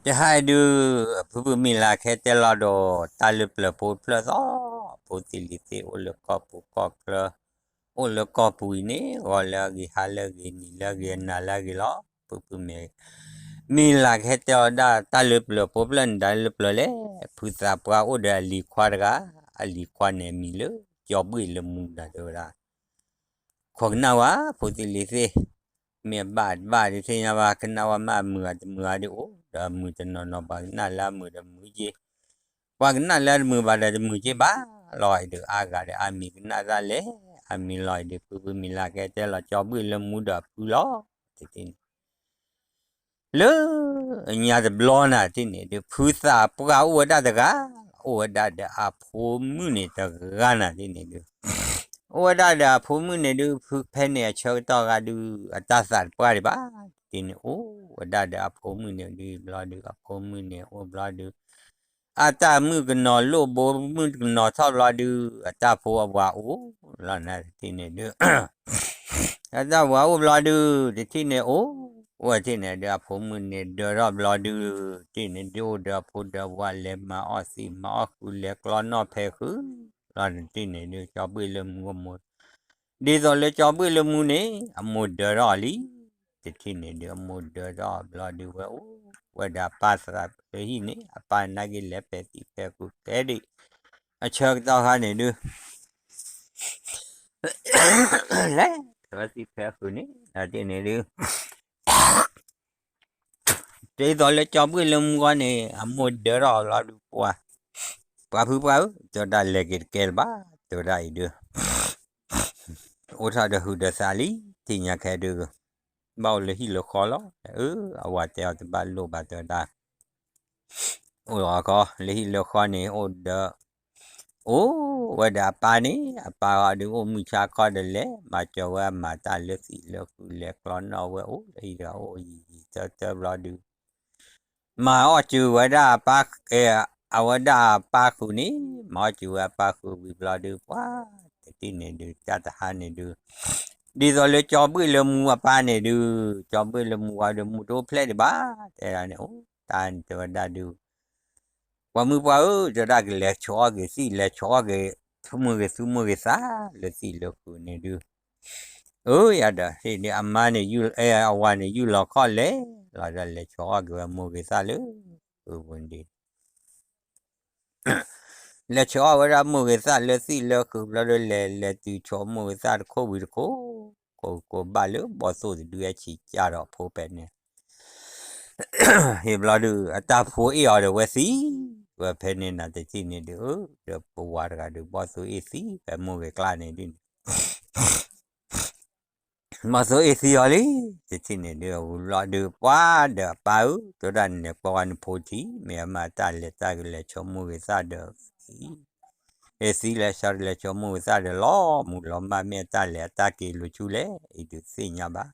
တဟါအံၤဒုး ဖုဖုမံၤလၤခဲတဲလီၤဒီး တၢ်လၢပျၢၤဖိတဖျၢၣ်သီ, ဖိသ့ၣ်လံၤသ့ၣ်အိၣ်လၢကီၢ်ပူၤကီၢ်ချၢ, အိၣ်လၢကီၢ်ပူၤအံၤန့ၣ် ဂီၤလၢအဂ့ၤ ဟါလၢအဂ့ၤ နံၤလၢအဂ့ၤ အနၤလၢအဂ့ၤလီၤ. ဖုဖုမံၤ မံၤလၤခဲတဲလီၤဒၣ် တၢ်လၢပျၢၤဖိဖျၢၣ်န့ၣ် ဒၣ်လၢပျၢၤလဲၣ်, ဖုသးပှၢ်အိၣ်ဒီးအလံၤခွါတဂၤ, အလံၤခွါန့ၣ်အမံၤလၢ ကၠီဘှ့ၣ်လၢမူဒီးတဲဝဲဒၣ် ခိးကနၣ်ဝဲ ဖိသ့ၣ်လံၤသ့ၣ်, မ့ၢ်အဘၣ်တဘၣ်ဒုးသ့ၣ်ညါဘၣ် ကနၣ်ဝဲမ့ၢ်အမုာ်အတမုာ်အါဒုးအိၣ် ဒီးအမုာ်တနီၤနီၤ ပှၤကနၣ်လၢအမုာ်ဒီးမုာ်က့ၤ, ပှၤကနၣ်လၢအတမုာ်ဘၣ်ဒီးတမုာ်က့ၤဘၣ်လီၤ. အံၤဒုးအါဂၤဒီးအါမံၤကနၣ်တၢ်လဲၣ်, အါမံၤလီၤအံၤဒုး ဖုဖုမံၤလၤခဲတဲလီၤ ကၠီဘှ့ၣ်လၢမူဒီးအဖုလီၤ. တထံၣ်န့ၣ် လၢညါတဘျီနၤတထံၣ်န့ၣ်ဒုး ဖုသးပှၢ်အိၣ်ဝဲဒၣ်တဂၤ, အိၣ်ဝဲဒၣ်ဒီးအဖိမုၣ်န့ၣ်တဂၤနၤတထံၣ်န့ၣ်ဒုး, အိၣ်ဝဲဒၣ်ဒီးအဖိမုၣ်န့ၣ်ဒုး ဖုဖဲန့ၣ်အဆၢကတီၢ်ဂၤဒုး အတၢ်သးတပှၢ်ဒံးဘၣ်, တထံၣ်န့ၣ် အိၣ်ဝဲဒၣ်ဒီးအဖိမုၣ်န့ၣ်ဒုးဘျီဒုး အဖိမုၣ်န့ၣ်အိၣ်ဘျီဒုး အတၢ်မုၣ်ကနီၤလိၣ်ဘိမုၣ်ကနီၤထီၣ်ဘျီဒုး အတၢ်ဖိအဝၤအိၣ်လီၤနၤတထံၣ်န့ၣ်ဒုး အတၢ်ဝၤအိၣ်ဘျီဒုး တထံၣ်န့ၣ်အိၣ်, အိၣ်တထံၣ်န့ၣ်ဒုး အဖိမုၣ်န့ၣ်ဒၢထီၣ်ဘျီဒုး တထံၣ်န့ၣ်ဒုးအိၣ်ဒီးအဖိဒီးအဝၤလဲၤမၤအီၣ်သံးမၤအီၣ်ဃုာ် လဲၤကျီနီၣ်ဖဲးဃုာ်လီၤ. တထံၣ်န့ၣ်ဒုး ကၠီဘှ့ၣ်လၢမူအမိၢ်, ဒ်သိးလၢကၠီဘှ့ၣ်လၢမူန့ၣ် အမိၢ်ဒၢထီၣ်လံ. တထံၣ်န့ၣ်ဒုး အမိၢ်ဒၢထီၣ်ဘျီဒုးဝဲအိၣ်ဝဲဒီးအပၢ်သးလၢဟံၣ်န့ၣ် အပၢ်နာ်က့လဲၤဖဲးသံးဖဲးဃုာ်ကဲဒံး အဆၢကတီၢ်ခါန့ၣ်ဒုး လဲၤဖဲးသံးဖဲးဃုာ်န့ၣ် တထံၣ်န့ၣ်ဒုး ဒ်သိးလၢကၠီဘှ့ၣ်လၢမူဃီန့ၣ် အမိၢ်ဒၢထီၣ်ဘျီဒုး ပှၤ, ပှၤဖုပှၢ်ဧၢ တဲဝဲဒၣ်လဲၤက့ၤတကဲလၢၤဘၣ် တဲဝဲဒၣ်အံၤဒုး အိၣ်ထီၣ်ဒီးဟုးဒီးသးလံ ထံၣ်ညါခဲဒုး ဘၣ်အိၣ်လၢဟံၣ်လၢဃီလီၤ. အၢ အဝၤတဲအီၤတဘၣ်လိၣ်ဘၣ်တဲဝဲဒၣ် အိၣ်လီၤခီ လၢဟံၣ်လၢဃီန့ၣ် အိၣ်ဒီး အိၣ်ဝဲဒီးအပၢ်န့ၣ် အပၢ်အီၤဒုးအိၣ်မုၢ်ဆါခီဒီးလဲၤ မၤစၢၤဝဲအမၤတၢ်လၢသံးလၢဃုာ် လဲၤကျီနီၣ်ဝဲအိၣ်လၢဟံၣ်တဂၤအိၣ်ယံာ်ယံာ်တၢတၢဘျီဒုး မၤအီၣ်စၢၤဝဲဒၣ်အပၢ်, အဝဲဒၣ်အပၢ်ဃုာ်န့ၣ် မၤအီၣ်စၢၤဝဲအပၢ်ဃုာ်ဝံၤဘျီဒုး ပှၤတထံၣ်န့ၣ်ဒုး တၢ်တဟါန့ၣ်ဒုး ဒ်သိးလၢကၠီဘှ့ၣ်လၢမူအပၢ်န့ၣ်ဒုး ကၠီဘှ့ၣ်လၢမူဝဲဒုး မူတအိၣ်ဖျဲၣ်ဒံးဘၣ် တဲဒၣ်န့ၣ် အိၣ် တၢ်တဲဝဲဒၣ်ဒုး ပှၤမုၢ်ပှၢ်ဧၢ တဲဝဲဒၣ်ကလဲၤဆိးအီၣ်က့ၤသံး လဲၤဆိးအီၣ်က့ၤ မူဂ့ၤသူမူဂ့ၤသး လၢသံးလၢဃုာ်န့ၣ်ဒုး အၢယၤဒီး ဟ့ၣ်ဒုးအမါန့ၣ် အဝၤန့ၣ် ယူၢ်လီၤခီၣ်လဲၤလီၤဒီး လဲၤဆိးအီၣ်က့ၤဝဲမူဂ့ၤသးလၢ ဃုာ်ပူၤန့ၣ်ဒုး လဲၤဆိးအီၣ်ဝဲဒၣ်မူဂ့ၤသးလၢသံးလၢဃုာ်ဘျီဒုး လဲၤလဲၤတုၤဆိးမူဂ့ၤသးတခိၣ်ဝံၤတခိၣ် ကိးကိးဘၣ်လၢဘီၣ်သိၣ်တဒုအဆံးကၢ်ဒီးဖိဖဲန့ၣ် ဟ့ၣ်ဘျီဒုး အတၢ်ဖိအ့ၣ်အီၤဒီးဝဲသံ, ဝဲဖဲန့ၣ်နၤတထံၣ်န့ၣ်ဒုး အၢ ဒီးပဝၤတဂၤဒုး ဘီၣ်သိၣ်အ့ၣ်သံ ဖဲမူဂ့ၤကျါန့ၣ်ဒုးန့ၣ် ဘီၣ်သိၣ်အ့ၣ်သံအီၤလံ, တထံၣ်န့ၣ်ဒုး အဝံၤဘျီဒုး ပှၤဒီးအပၢ်ဧၢ တဲဝဲဒၣ်နလဲၤကွၢ်ဝဲနဖိထံ မ့ၢ်အမၤတၢ်လဲၤတၢ်ကလဲၤဆိးမူဂ့ၤသၣ်ဒီးသံ အ့ၣ်သံလဲၤဆီတလဲၤဆိးမူဂ့ၤသၣ်ဒီးလီၤမူလီၤမၢ် မ့ၢ်အတၢ်လဲၤအတၢ်က့ၤလိာ်ဆူလဲၣ် အံၤဒုးသ့ၣ်ညါဘၣ်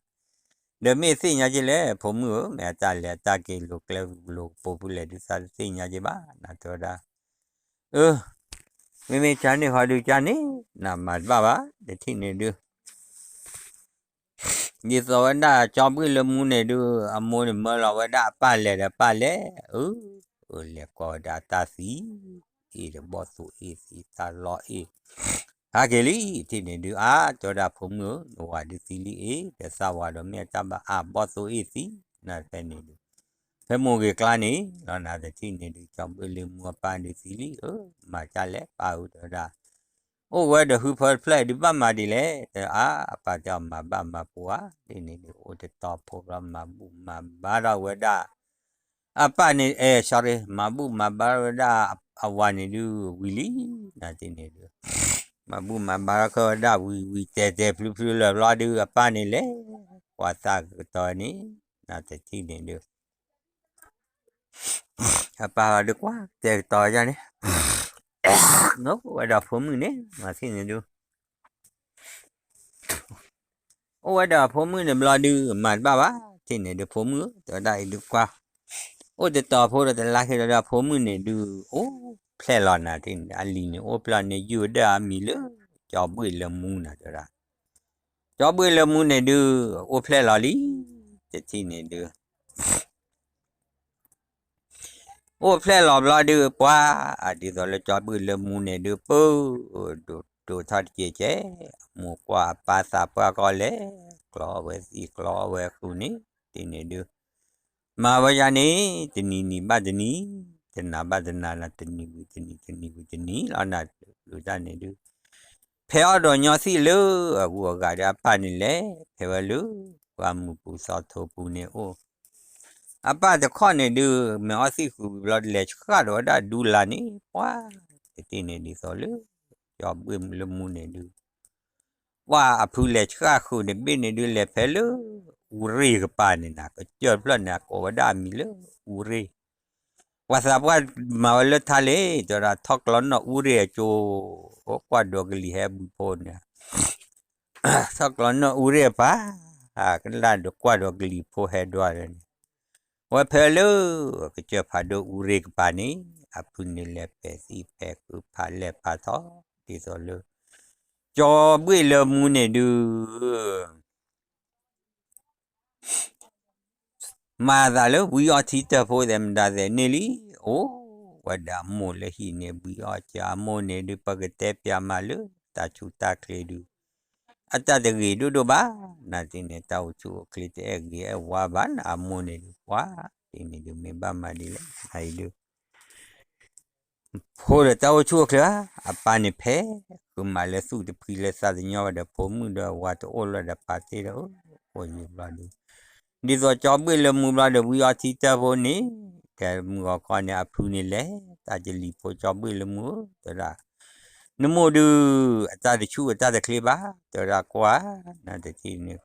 ဒီးမ့ၢ်သ့ၣ်ညါက့ၤလဲၣ် ဖိမုၣ်ဧၢ မ့ၢ်အတၢ်လဲၤအတၢ်က့ၤလိာ်ကျဲလိာ်ကပူၤဖဲလဲၣ်ဒုး သးတသ့ၣ်ညါက့ၤဘၣ် နၤတဲဝဲဒၣ် အၢ မ့မ့ၢ်ကန့ၣ်ဃီဒုးကန့ၣ် နမၤတဘၣ်ဘၣ် တထံၣ်န့ၣ်ဒုး ဒ်သိးဝဲဒၣ်ကၠီဘှ့ၣ်လၢမူန့ၣ်ဒုး အမိၢ်န့ၣ်မၢလီၤဝဲဒၣ်အပၢ်လဲၤဒီးပၢ်လဲၤ အၢ လဲၤကွၢ်ဝဲဒၣ်တၢ်သံ အ့ၣ်ဒီးဘီၣ်သိၣ်အ့ၣ်သံ တၢ်လီၢ်အ့ၣ် ဟးက့ၤလံ တထံၣ်န့ၣ်ဒုး အါ တဲဝဲဒၣ်ဖိမုၣ်ဧၢ နဝၤဒုးသံလံအ့ၣ် ဒီးသးဝၤဒီးမ့ၢ်အတၢ်ဘၣ်အါ ဘီၣ်သိၣ်အ့ၣ်သံ နဖဲန့ၣ်ဒုး ဖဲမူဂ့ၤကျါန့ၣ် လီၤနၤတထံၣ်န့ၣ်ဒုး ကၠီဘှ့ၣ်လၢမူအပၢ်ဒုးသံလံ အၢ မၤတၢ်လဲၣ်ပၢ်ဧၢ တဲဝဲဒၣ် အိၣ်ဝဲဒီးဟုဖၢတဖျၢၣ်ဒုးဘၣ်မၤဒ်လဲၣ် တဲအါ အပၢ်တဲအီၤမၤဘၣ်မၤပူၤဧါ ဒ်န့ၣ်ဒုး အိၣ်တတီၤဖိဘျီ မၤဘူၣ်မၤဘါထီၣ်ဝဲဒၣ် အပၢ်န့ၣ် အဲ sorry မၤဘူၣ်မၤဘါထီၣ်ဝဲဒၣ် အဝၤန့ၣ်ဒုးဝံၤလံ နၤတထံၣ်န့ၣ်ဒုး မၤဘူၣ်မၤဘါထီၣ်ခဲဝဲဒၣ်ဝံၤဝံၤတဲာ်တဲာ်ဖျုဖျုလၢာ်ဘျီဒုး အပၢ်န့ၣ်လဲၤကွၢ်သးကတီၤန့ၣ် နၤတထံၣ်န့ၣ်ဒုး အပၢ်လီၤဒုးကွၢ်တဲာ်ကတီၤယၤန့ၣ် အိၣ်ဝဲဒီးဖိမုၣ်န့ၣ် မၤသ့ၣ်န့ၣ်ဒုး အိၣ်ဝဲဒီးဖိမုၣ်န့ၣ်ဘျီဒုး မၤတဘၣ်ဘၣ် တထံၣ်န့ၣ်ဒုး ဖိမုၣ်ဧၢ တဲဝဲဒၣ်အံၤဒုးကွၢ် အိၣ်တတီၤဖိဒီးတလါခံဒီး ဖိမုၣ်န့ၣ်ဒုး အိၣ်ဖျဲၣ်လီၤနၤတထံၣ်န့ၣ် အလံၤန့ၣ်အိၣ်ဖျဲၣ်န့ၣ် ယူၢ်ဝဲဒၣ်အမံၤလၢ ကၠီဘှ့ၣ်လၢမူနၤတဲဝဲဒၣ် ကၠီဘှ့ၣ်လၢမူန့ၣ်ဒုး အိၣ်ဖျဲၣ်လီၤလံ တထံၣ်န့ၣ်ဒုး အိၣ်ဖျဲၣ်လီၤဘျီဒုး ပှၤ ဒ်သိးလၢကၠီဘှ့ၣ်လၢမူန့ၣ်ဒုး ပၢၢ် ဒိၣ်ဒိၣ်ထီၣ်တကဲးကဲး, အမိၢ်ကွၢ်အပၢ်သးပှၢ်ကီၢ်လဲၣ်, ကျီဝဲသံၣ်ကျီဝဲဃုာ်န့ၣ်, တထံၣ်န့ၣ်ဒုး မၤဝဲယၤန့ၣ် တနံၤနံၤဘၣ်တနံၤ, တနၤဘၣ်တနၤလီၤ, တနံၤဝံၤတနံၤ တနံၤဝံၤတနံၤလီၤ, နၢ်ဒုးတၢ်န့ၣ်ဒုး ဖဲအီၣ်ဒီးညီသံၣ်လၢအဂုၤအဂၤဒီးအပၢ်န့ၣ်လဲၤ, ဖဲဝဲလၢပှၢ်မုၢ်ပူၤသီထိပူၤန့ၣ်အိၣ်, အပၢ်တခီန့ၣ်ဒုး မ့ၢ်အီၣ်သံၣ်ဃုာ်ဝံၤဘျီ လဲၤဆှၣ်ဒီးဝဲဒၣ်ဒူလါန့ၣ်, ပှၤ တထံၣ်န့ၣ်ဒ်သိးလၢ ကၠီဘှ့ၣ်လၢမူန့ၣ်ဒုး ပှၤအဖုလဲၤဆှၣ်ဃုာ်န့ၣ် ဘ့ၣ်န့ၣ်ဒုး လဲၤဖဲလၢအူရ့ၣ်ကပၤန့ၣ်နၤ, ကစၢၢ်တဖျၢၣ်န့ၣ် အကိးဝဲဒၣ်အမံၤလၢအူရ့ၣ်, ပှၤသးပှၢ်မၤဝဲလၢထါလဲၣ်, တဲဝဲဒၣ် ထီၣ်ကျီနီၢ်အူရ့ၣ်အကၠိ, အိၣ်ကွၢ်ဒီးကလံၤဟဲဘုးဖိန့ၣ်, ထီၣ်ကျီနီၢ်အူရ့ၣ်အပၤ, ကလၢ်ဒီးကွၢ်ဒီးကလံၤဖိဟဲဒွးန့ၣ်, ဝဲဖဲလၢကစၢၢ်ဖးဒိၣ်အူရ့ၣ်ကပၤန့ၣ်, အဖုန့ၣ်လဲၤပဲာ်သံၣ်ပဲာ်ဃုာ်ဖးလဲၢ်ဖးထီ ဒ်သိးလၢ ကၠီဘှ့ၣ်လၢမူန့ၣ်ဒုး မၤသးလၢဝံအီထံတၢၢ်ဖိသဲးမတၤသဲးန့ၣ်လံ, အိၣ်ဝဲဒၣ်အမိၢ်လၢဟံၣ်န့ၣ် ဘှံးအီၣ်စၢအမိၢ်န့ၣ်ဒုး ပကတဲပၠးမးလၢတၢ်ဆူးတၢ်ချ့ဒုး အတၢ်တဂ့ၤဒိၣ်ဒိၣ်ဘၣ်, နၤတထံၣ်န့ၣ် တၢ်အိၣ်ဆူၣ်အိၣ်ချ့တအဲၣ်ဂ့ၤအဲၣ်ဝါဘၣ်နၤ အမိၢ်န့ၣ်ဒုး ပှၤတထံၣ်န့ၣ်ဒုး မ့ၢ်ဘၣ်မၤဒ်လဲၣ် နၤအံၤဒုး ဖိဒီးတၢ်အိၣ်ဆူၣ်အိၣ်ချ့ဧါ, အပၢ်န့ၣ်ဖဲ ဃုမၤလၢသူၣ်တဖှံလၢသးတညီဘၣ်ဒီး ဖိမုၣ်ဒီးဝၤတအိၣ်လၢၤဒီးပာ်တ့ၢ်ဒီး အိၣ်ယံၤဘျီဒုး, ဒ်သိးကၠီဘှ့ၣ်လၢမူဘျီဒီး ဝံအီထံတၢၢ်ဖိန့ၣ် တဲမုၢ်ဂီၤခီန့ၣ် အဖုန့ၣ်လဲၤ တၢ်ကလံၤဖိကၠီဘှ့ၣ်လၢမူဧၢ တဲဝဲဒၣ်, နမိၢ်ဒုး အတၢ်တဆူၣ်အတၢ်တချ့ဘၣ် တဲဝဲဒၣ်ကွၢ်, နၤတထံၣ်န့ၣ်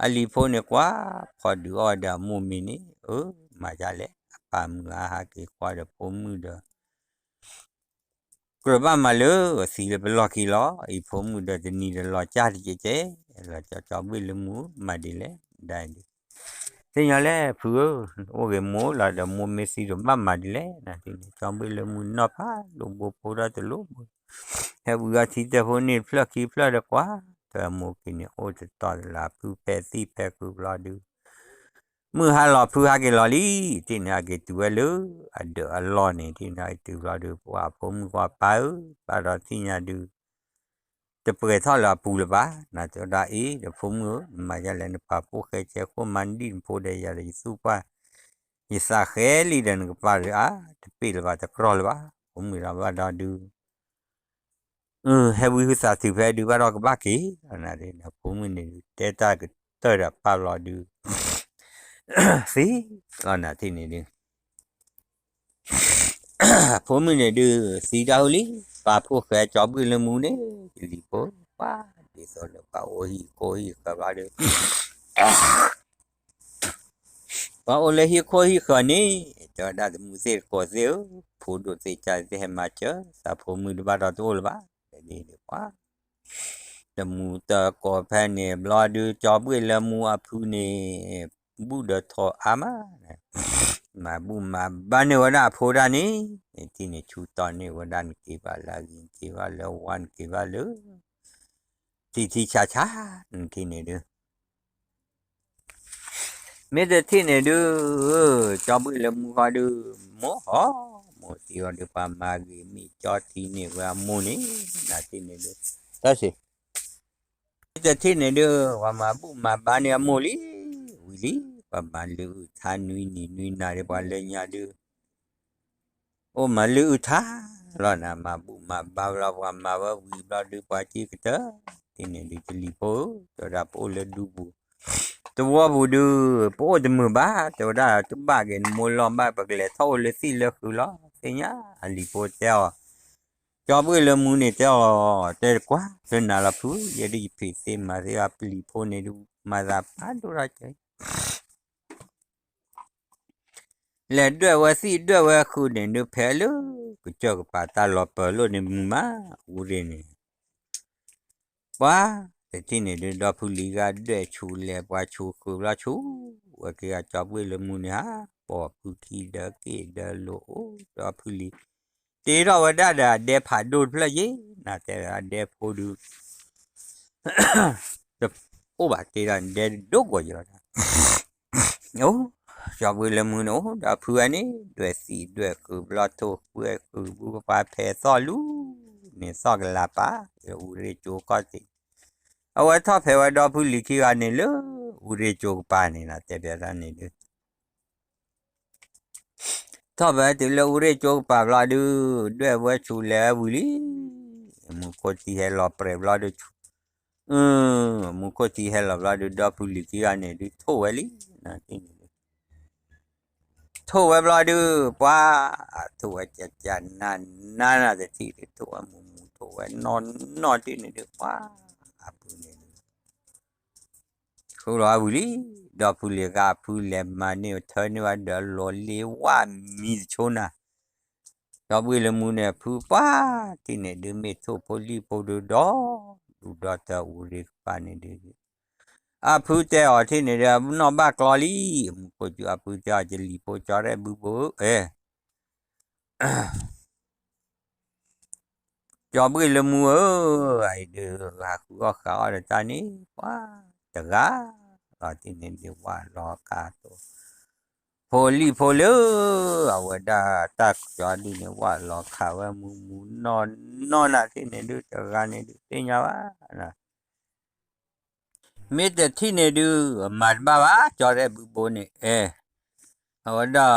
အလံၤဖိန့ၣ်ကွၢ် ဖီဒုးအီၣ်ဒီးအမိၢ်မ့ၤန့ၣ် အၢ မၤဒ်လဲၣ် အပၢ်မုၢ်အါဟးက့ၤကွၢ်ဒီးဖိမုၣ်ဒီး ကြၢးဘၣ်မၤလၢသံလၢပလီၢ်ခံလီၤ, အံၤဖိမုၣ်ဒီးတနံၤဒီးလီၤကၢ်တကဲးကဲး, လီၤကၢ်ကၠီဘှ့ၣ်လၢမူ မၤဒ်လဲၣ် ဒ်အံၤဒုး, သ့ၣ်ညါလဲၣ်ဖုဧၢ, အိၣ်ဂ့ၤမိၢ်လီၤဒီးမိၢ်မ့ၢ်သံဒီးဘၣ်မၤဒ်လဲၣ် နၤတထံၣ်န့ၣ် ကၠီဘှ့ၣ်လၢမူနီၢ်ဖးဒိၣ်ဘိဖိထီၣ်တလိၣ်ဘိ ဟဲဝံၤအီထံတၢၢ်ဖိန့ၣ်ဖျၢၣ်ခံဖျၢၣ်ဒီးကွၢ်, တၢ်မိၢ်က့ၤန့ၣ်အိၣ်တတီၤတလး ဖုပဲာ်သံၣ်ပဲာ်ဃုာ်ဘျီဒုး မုၢ်ဟါလီၤဖုဟးက့ၤလီၤလံ, တထံၣ်န့ၣ်အက့ၤတုၤဝဲလၢအဒၢးအလီၢ်န့ၣ် တထံၣ်န့ၣ်အက့ၤတုၤဘျီဒုး ပှၤအဖိမုၣ်ကွၢ်ပၢ်ဧၢ, ဘၣ်ဒီးသ့ၣ်ညါဒုး တပှဲၤထီၣ်လၢအပူၤလၢၤဘၣ်, နၤတဲဝဲဒၣ်အံၤ ဒီးဖိမုၣ်ဧၢ နမၤဒ်လဲၣ် နပာ်ဖှိၣ်ဃဲကဲခိၣ်မၤနဒံၣ်နဖိဒီးယၤဒီးယသူၣ်ပှၢ် ယသးဃဲလံဒီးနကပၤဒီးအါ တပ့ၢ်လၢၤဘၣ်တကြီလၢၤဘၣ်, ဖိမုၣ်ဒီးဘၣ်ဒီးဒုး ဟဲဝံဟုသးထုးဖဲဒုးဘၣ်ဒီးကဘၣ်က့ၤ, နၤဒုး ဖိမုၣ်န့ၣ်ဒုး တဲတၢ်ကတၢၢ်ဒီးပၢ်ဘျီဒုး သံလီၤနၤတထံၣ်န့ၣ်ဒုး ဖိမုၣ်န့ၣ်ဒုး သံတၢ်ဟူလံ, ပာ်ဖှိၣ်ဃဲကၠီဘှ့ၣ်လၢမူန့ၣ် ကလံၤဖိ ပှၤ ဒ်သိးလၢပှၤအိၣ်ဟံၣ်ခိၣ်ဟံၣ်ဃၢၤဘျီဒုး ပှၤအိၣ်လၢဟံၣ်ခိၣ်ဟံၣ်ဃၢၤန့ၣ် တဲဝဲဒၣ်တမူသ့ၣ်တကိးသ့ၣ်ဧၢ, ဖိဒိၣ်သ့ၣ်ကၢ်သ့ၣ်ဟဲမၤစၢၤ သးဖိမုၣ်တဘၣ်ဒီးတအိၣ်လၢၤဘၣ်, ဒ်န့ၣ်ပှၤ တမူတကိးဖဲန့ၣ် ဘျီဒုး ကၠီဘှ့ၣ်လၢမူအဖုန့ၣ် ဘူၣ်ဒီးထိးအါမး, မၤဘူၣ်မၤဘါန့ၢ်ဝဲဒၣ်အဖိဒၣ်န့ၣ်, နထံၣ်န့ၣ် ဆူတီၢ်န့ၢ်ဝဲဒၣ် နက့ၤဘၣ်လၢအဂ့ၤ နက့ၤဘၣ်လၢဝါ နက့ၤဘၣ်လၢ ထံထံဆးဆး နထံၣ်န့ၣ်ဒုး မ့ၢ်တထံၣ်န့ၣ်ဒုး ကၠီဘှ့ၣ်လၢမူဃီဒုး မိၢ်ဟီ မိၢ်တံၢ်အီၤဒုး ပှၤမၤဂ့ၤမ့ၢ်ကၠီထံန့ၢ်ဝဲအမိၢ်န့ၣ် နထံၣ်န့ၣ်ဒုး တၢ်စ့ၢ် မ့ၢ်တထံၣ်န့ၣ်ဒုး ပှၤမၤဘူၣ်မၤဘါန့ၢ်အမိၢ်လံ, ဝံၤလံ ပှၤမၤလုၢ်အုၣ်ထါနွံနံၤနွံနၤဒုး ပှၤလၢညါဒုး အိၣ်မၤလုၢ်အုၣ်ထါလီၤနၤ မၤဘူၣ်မၤဘါဘျီ ပှၤမၤဝဲဝံၤဘျီဒုး ပှၤစ့ၢ်ကတၢၢ် တထံၣ်န့ၣ်ဒုး ကလံၤဖိဧၢ တဲဝဲဒၣ်ပအိၣ်လၢဒူပူၤ သဝီပူၤဒုး ပအိၣ်တမုာ်ဘၣ် တဲဝဲဒၣ် တဘၣ်က့ၤနမိၢ်လီၢ်ဘၣ် ပကလဲၤထီၣ်အိၣ်လၢသံၣ်လၢဃုာ်လီၤ သ့ၣ်ညါ အလံၤဖိတဲအီၤ ကၠီဘှ့ၣ်လၢမူန့ၣ်တဲအီၤ တဲတကွၢ်လၢနၤလီၤဖု ယဲဒၣ်ယဖံးသ့မၤသ့အပလံၤဖိန့ၣ်ဒုး မၤသးဖးဒိၣ်ထီၣ်ကဲ လဲၤဒွဲၣ်ဝဲသံၣ်ဒွဲၣ်ဝဲဃုာ်န့ၣ်ဒုး ဖဲလၢကစၢၢ်ကပၤတၢ်လီၤပၢၤလိၣ်န့ၣ်မုာ်မး အူရ့ၣ်န့ၣ် ပှၤတထံၣ်န့ၣ်ဒုး ဒီဖုလံၤဂၤဒွဲၣ်ဆူးလဲၤ ပှၤဆူးဃုာ်ဘျီဆူး ဝဲက့ၤဂၤကၠီဘှ့ၣ်လၢမူန့ၣ်ဧါ ပိာ်ဖုခံဒီးက့ၣ်ဒီးလိာ်အိၣ်ဒီးဖုလံၤ တ့ထီၣ်ဝဲဒၣ်ဒီးအဒဲဖးဒိၣ်တဖျၢၣ်ယ့ၣ် နတဲအဒဲဖိဒုး တအိၣ်ဘၣ်တ့ထီၣ်ဒဲဒိၣ်ကီးယီၤဒၣ် အိၣ် ကၠီဘှ့ၣ်လၢမူန့ၣ် အိၣ်ဒီးဖုဝဲန့ၣ် ဒွဲၣ်သံၣ်ဒွဲၣ်ဃုာ်ဘျီ ထိၣ်ဃုာ်ဃုာ်ဘုပှၤဖဲးသီၣ်လူၤန့ၣ် သီၣ်ကလၤပာ် အူရ့ၣ်ကၠိကီၢ်သ့ၣ်, အဝဲထီၣ်ဖဲးဝဲဒီဖုလံၤခံဂၤန့ၣ်လၢ အူရ့ၣ်ကၠိကပၤန့ၣ်လီၤ တဲဘၣ်တၢ်န့ၣ်ဒုး ထီၣ်ဖဲးတုၤလၢအူရ့ၣ်ကၠိကပၤဘျီဒုး ဒွဲၣ်ဝဲဆူလဲၤဝံၤလံ, မူခိၣ်ထံဟဲလီၤပြဲးဘျီဒုး မူခိၣ်ထံဟဲလီၤဘျီဒုး ဒီဖုလံၤခံဂၤန့ၣ်ဒုး ထိၣ်ဝဲလံ, ထိၣ်ဝဲဘျီဒုး ပှၤ ထိၣ်ဝဲကကနနနတထံၣ်ဒုး ထိၣ်ဝဲမူမူ ထိၣ်ဝဲနီၢ်နီၢ်တထံၣ်န့ၣ်ဒုး ပှၤ အဖုန့ၣ်ဒုး ဃုလီၤဝံၤလံ, ဒီဖုလံၤဂၤအဖုလဲၤမၤန့ၢ်ထၢန့ၢ်ဝဲဒီးလီၤလ့ဝၣ်မံတဆိနၤ, ကၠီဘှ့ၣ်လၢမူန့ၣ် အဖုပှၤထံၣ်န့ၣ်ဒုး မ့ၢ်ထိၣ်ဖိလံၣ်ဖိဒုးဒီး ဒူဒီတၢ်အူရ့ၣ်ကပၤန့ၣ်ဒုး အဖုတဲအီၤထံၣ်န့ၣ်ဒုး နီၢ်ဘၣ်ကျီလံ, မူခိၣ်ကၠူအဖုတဲအီၤ ကလံၤဖိကၠီရဲၣ်ဘုဘိဧၢ ကၠီဘှ့ၣ်လၢမူဧၢ, အအံၤဒုး ဟးဃုအီၣ်ဃးအီၣ်ဒီးတၢ်န့ၣ် ပှၤတဂၤလီၤတံၢ်န့ၣ်ဒုး ဝၣ်လီၤခးသိး ဖိလံၣ်ဖိလၢ အဝဲဒၣ်တၢ်ကၠီဒုးန့ၣ် ဝၣ်လီၤခးဝဲမူမူနီၢ်နီၢ်နၤထံၣ်န့ၣ်ဒုး တဂၤန့ၣ်ဒုး သ့ၣ်ညါဘၣ် မ့ၢ်တထံၣ်န့ၣ်ဒုး မၤတဘၣ်ဘၣ် ကၠီရဲၣ်ဘုဘိန့ၣ် အဲ အဝဲဒၣ်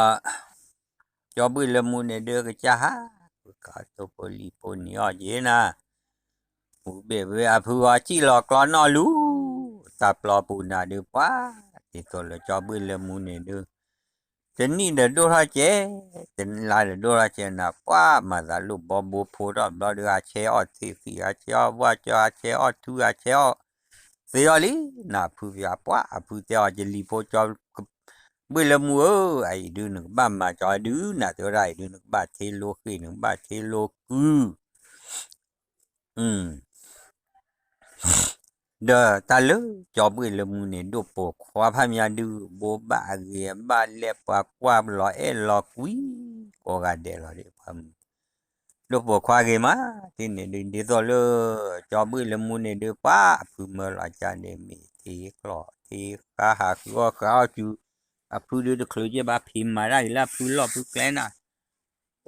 ကၠီဘှ့ၣ်လၢမူန့ၣ်ဒုး ကစၢ်ဟး ဃုခးသိးဖိလံၣ်ဖိနံၤအီၣ်က့ၤနၤ, မူဘ့ၣ်ဘ့ၣ်အဖုအီၤစံၣ်လီၤကျီနီၣ်လူၤ တၢ်ပျီပူၤနၤဒုး ပှၤ ဒ်သိးလၢကၠီဘှ့ၣ်လၢမူန့ၣ်ဒုး တနံၣ်ဒီးဒိၣ်ထီၣ်ကဲ, တလါဒီးဒိၣ်ထီၣ်ကဲနၤ ပှၤမၤသးလိၣ်ဘီဘိဖိထီၣ်ဘျီဒုး ဟးဆဲအီၣ်ထံဃံး ဟးဆဲအီၣ်ဝၣ်ကၠီ ဟးဆဲအီၣ်ထူ ဟးဆဲအီၣ်သ့အီၤလံ, နဖုပှၤ အဖုတဲအီၤ ကလံၤဖိကၠီ ဘှ့ၣ်လၢမူဧၢ, အအံၤဒုးနကဘၣ်မၤကၠီဒုး နတဲဝဲဒၣ်အံၤဒုး နကဘၣ်ထ့လိဃ့ၢ် နကဘၣ်ထ့လိကု ဒီးတၢ်လၢကၠီဘှ့ၣ်လၢမူန့ၣ် ဒိၣ်ပိာ်ခွါဖးမံၤဒုး ဘိးဘၣ်အဂ့ၤအဘၣ်လဲၣ် ပှၤကွၢ်လီၤအဲၣ်လီၤကွံ ကိးဂၤဒဲးလီၤဒုး ဒိၣ်ပိာ်ခွါဂ့ၤမး တထံၣ်န့ၣ်ဒုး ဒ်သိးလၢ ကၠီဘှ့ၣ်လၢမူန့ၣ်ဒုး ပှၤအဖုမၢလီၤကၢန့ၣ် မ့ၢ်ထ့ကျီၢ်ထ့ဃါ ဟးဃုအီၣ်ဃုအီၣ်စု အဖုဒုးတချုးက့ဘၣ် ဖံးမၤတၢ်အံၤလၢအဖုလီၢ်ဖုကျဲနၤ,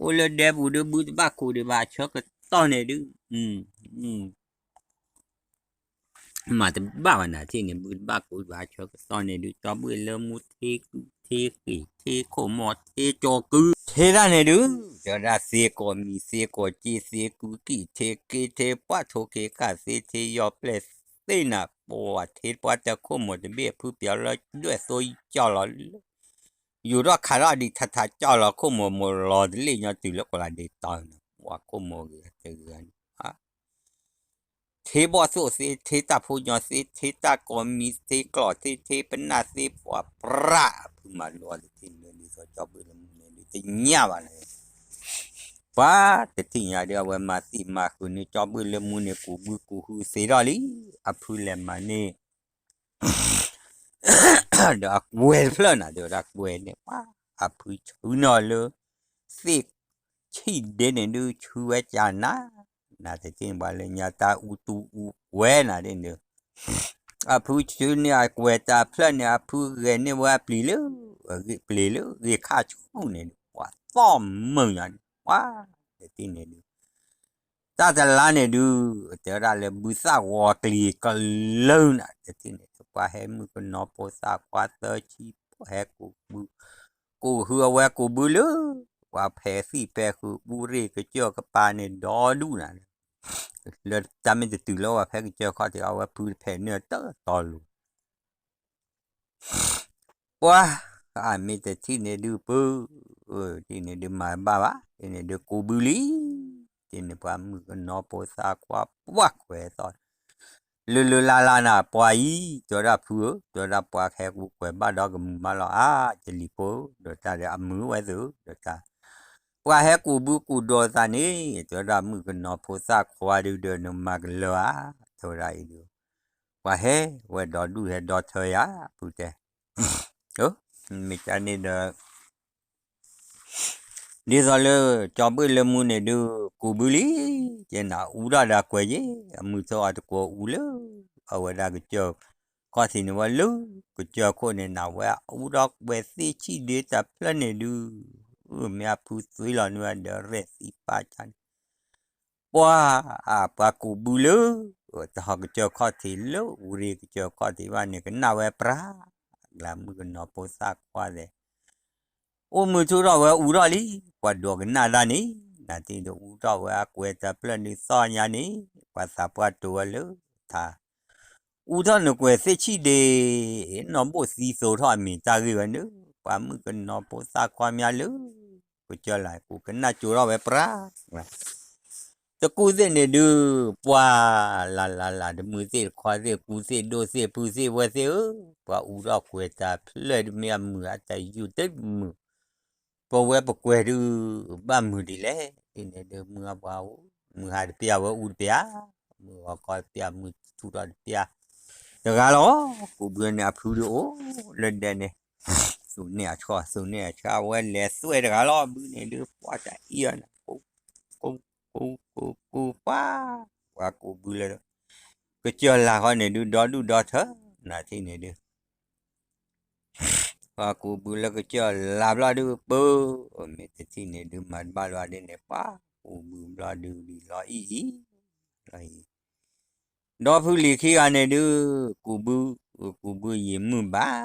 အိၣ်လၢဒဲပူၤဒုး ဘုတဘၣ်ကိးဒံးဘၣ် ဆၢကတီၢ်န့ၣ်ဒုး မၤတဘၣ်ဘၣ်နၤ ထံၣ်န့ၣ် ဘုတဘၣ်ကိးဒံးဘၣ် ဆၢကတီၢ်န့ၣ်ဒုး ကၠီဘှ့ၣ်လၢမူထ့ကုၢ်ထ့ဃ့ၢ် ထ့ခိၣ်မီၤ ထ့ကၠီၤကုၢ် ထ့တၢ်န့ၣ်ဒုး တဲဝဲဒၣ်သ့ကိးမံၤ သ့ကိးက့ သ့ကုၢ်ကံၣ် ထ့က့ ထ့ပှၢ်ထိၣ်ခ့ခၣ်သ့ ထ့ယီၤပျဲၢ်သ့နၤ ပှၤထ့ပှၤတၢ်ခိၣ်မိၢ်တဘ့ၣ် အဖုပၠီလၢဒွဲၣ်သိကၠီလီၤ ယူၤထီၣ်ခးထီၣ်ဒံးထးထးကၠီလီၤ ခိၣ်မိၢ်မိၢ်လီၤတလ့ၣ်ညီတုၤလၢကိးလၢဒ့တီၤန့ၣ် ပှၤခိၣ်မိၢ်ဂ့ၤတဂ့ၤန့ၣ် ထ့ဘီၣ်သိၣ်သ့ ထ့တၢ်ဖိညီသ့ ထ့တၢ်ကိးမံၤ ထ့ကျီၢ်သ့ ထ့ပနၢ်သ့ ပှၤပြး အဖုမၤလိအီၤတထံၣ်န့ၣ် ဒ်သိးကၠီဘှ့ၣ်လၢမူန့ၣ်ဒုး တညၣ်ဘၣ်န့ၣ် ပှၤတထံၣ်ညါဒုး အဝဲမၤသံၣ်မၤဃုာ်န့ၣ် ကၠီဘှ့ၣ်လၢမူန့ၣ် ကူးဘုကူးဟုသ့ထီၣ်လံ အဖုလဲၤမၤန့ၢ် ဒီးအကွဲၤတဖျၢၣ်နၤ တဲဝဲဒၣ်ကွဲၤန့ၣ် ပှၤအဖုဆူန့ၢ်အီၤလၢ သ့ၣ်ဆံၣ်ဒ့န့ၣ်ဒုး ဆူဝဲကနၤ နတထံၣ်န့ၣ် ပှၤလၢညါတၢ်အူတူအူကွဲၤနၤဒ်န့ၣ် အဖုဆူန့ၢ်အကွဲၤတၢ်ဖျၢၣ်န့ၣ် အဖုဂဲၤန့ၢ်ဝဲအပျံၤလၢ ပျံၤလၢဂ့ၤခါဆူၣ်န့ၣ် ပှၤသီၣ်မုာ်ညါန့ၣ် ပှၤတထံၣ်န့ၣ်ဒုး တၢ်တလါန့ၣ်ဒုး တဲဝဲဒၣ်လၢဘုသၣ်ဂီၤကျံၤကလၢနၤ တထံၣ်န့ၣ် ပှၤဟဲမုၣ်ကနီၤဖိသၣ်ခွါသၢဆံ ဟဲကူးဘု ကူးဟုအဝဲကူးဘုလၢ ပှၤဖဲးသံၣ်ဖဲးဃုာ် ဘူၣ်ရ့ၣ်ကစၢၢ်ကပၤန့ၣ် ဒီဒူၣ်နၤ လၢတၢ်မ့ၢ်တတုၤလၢပှၤဖဲကစၢၢ်ခီၣ်ထံး အဝဲဖုတဖဲးန့ၢ်တတီၤလိၤ ပှၤ အမ့ၢ်တထံၣ်န့ၣ်ဒုးပူၤ ထံၣ်န့ၣ်ဒုးမၤဘၣ်ဘၣ် ထံၣ်န့ၣ်ဒုးကူးဘုလံ ထံၣ်န့ၣ်ပှၤမုၣ်ကနီၤဖိသၣ်ခွါ ပှၤကွဲၤသီၣ် လၢလၢလါလါနၤ ပှၤအံၤ တဲဝဲဒၣ်ဖုဧၢ တဲဝဲဒၣ်ပှၤဟဲကူးကွဲၤဘၣ်ဒီးကမုာ်မးလီၤ အါ ကလံၤဖိ ဒီးတၢ်ဒီးအမုာ်ဝဲသု ဒီးတၢ် ပှၤဟဲကူးဘုကူးဒိးသးန့ၣ် တဲဝဲဒၣ်မုၣ်ကနီၤဖိသၣ်ခွါဒုးဒီးနမၤကလၢၤဧါ တဲဝဲဒၣ်အံၤဒုး ပှၤဟဲဝဲဒီဒူၣ်ဟဲဒီထၢယၤ ဖုတဲ မ့ၢ်ကန့ၣ်ဒီး ဒ်သိးလၢ ကၠီဘှ့ၣ်လၢမူန့ၣ်ဒုး ကူးဘုလံ ကဲနၤအူထီၣ်ဒီးကွဲၤယ့ၣ် အမုၢ်ထီၣ်အတကွီၤအူလၢ အဝဲဒၣ်ကစၢၢ် ခီၣ်ထံးန့ၣ်ဝဲလၢကစၢၢ်ခိၣ်န့ၣ် နဝဲအူထီၣ်ကွဲၤသ့ၣ်ဆံၣ်ဒ့တဖျၢၣ်န့ၣ်ဒုး, မ့ၢ်အဖုသွံလီၤန့ၢ်ဝဲဒီးရဲၣ်သံပာ်ဆါန့ၣ်, ပှၤ, ပှၤကူးဘုလၢ တဟီၣ်ကစၢၢ်ခီၣ်ထံးလၢဝူရ့ၤကစၢၢ်ခီၣ်ထံးဘၣ်န့ၣ် ကနၣ်ဝဲပြး, ကျါမုၣ်ကနီၤဖိသၣ်ခွါသဲး အိၣ်မုာ်ထူၣ်ထီၣ်ဝဲအူထီၣ်လံ, ပှၤဒိးကနၣ်တၢ်န့ၣ်, နၤတထံၣ်န့ၣ်ဒုးအူထီၣ်ဝဲအကွဲၤတဖျၢၣ်ဒုးသီၣ်ညါန့ၣ်, ပှၤသးပှၢ်တိၤဝဲလၢထါ, အူထီၣ်နကွဲၤသ့ၣ်ဆံၣ်ဒ့, နီၢ်ဘိၣ်သံသိးထီၣ်အမံၤတၢ်ဂ့ၢ်ဝဲန့ၣ်, ပှၤမုၣ်ကနီၤဖိသၣ်ခွါမးလၢ ကစၢၢ်လၢ်ကူးကနၣ်ကၠိထီၣ်ဝဲပြး တကူၣ်သ့ၣ်န့ၣ်ဒုး, ပှၤ, လၢ်လၢ်လၢ် တမုာ်သ့ၣ်တခွါသ့ၣ်ကူၣ်သ့ၣ်ဒိၣ်သ့ၣ်ဖုသ့ၣ်ဝဲသ့ၣ်ဧၢ, ပှၤအူထီၣ်ကွဲၤတဖျၢၣ်ဒုးမ့ၢ်အမုာ်အတယုၢ်တမုာ်, ပဝဲပကွဲၤဒုး, ဘၣ်မုာ်ဒ်လဲၣ်, ဒ်န့ၣ်ဒုးမုာ်အပှၤအိၣ်, မုာ်ဟးတပျၢ်ဝဲအူတပျၢ်, မုာ်ဂီၤခီတပျၢ် မုာ်ထူၣ်ထီၣ်တပျၢ်, တဂၤလီၤ, ကူးဘုန့ၣ်အဖုဒုးအိၣ်လၢဒဲန့ၣ် သူၣ်န့ၢ်အဆှီၣ် သူၣ်န့ၢ်အဆှီၣ် အဝဲလဲၤသွဲၣ်တဂၤလီၤ, ဘုန့ၣ်ဒုး ပှၤတၢ်အံၤအီၤန့ၣ် ကိကိကိကိပှၤ, ပှၤကူးဘုလၢ ကစၢၢ်လၢ်ဃီန့ၣ်ဒုး ဒီဒူၣ်ဒီထၢ နၤတထံၣ်န့ၣ်ဒုး ပှၤကူးဘုလၢကစၢၢ်လၢ်ဘျီဒုး ပၢ, မ့ၢ်တထံၣ်န့ၣ်ဒုး မၤတဘၣ်လၢၤဒ်န့ၣ် ပှၤကူးဘုဘျီဒုး လီၤအံၤအံၤ, လီၤအံၤ ဒီဖုလံၤခံဂၤန့ၣ်ဒုး ကူးဘု, ကူးဘုယံာ်မုၢ်ဘၣ်,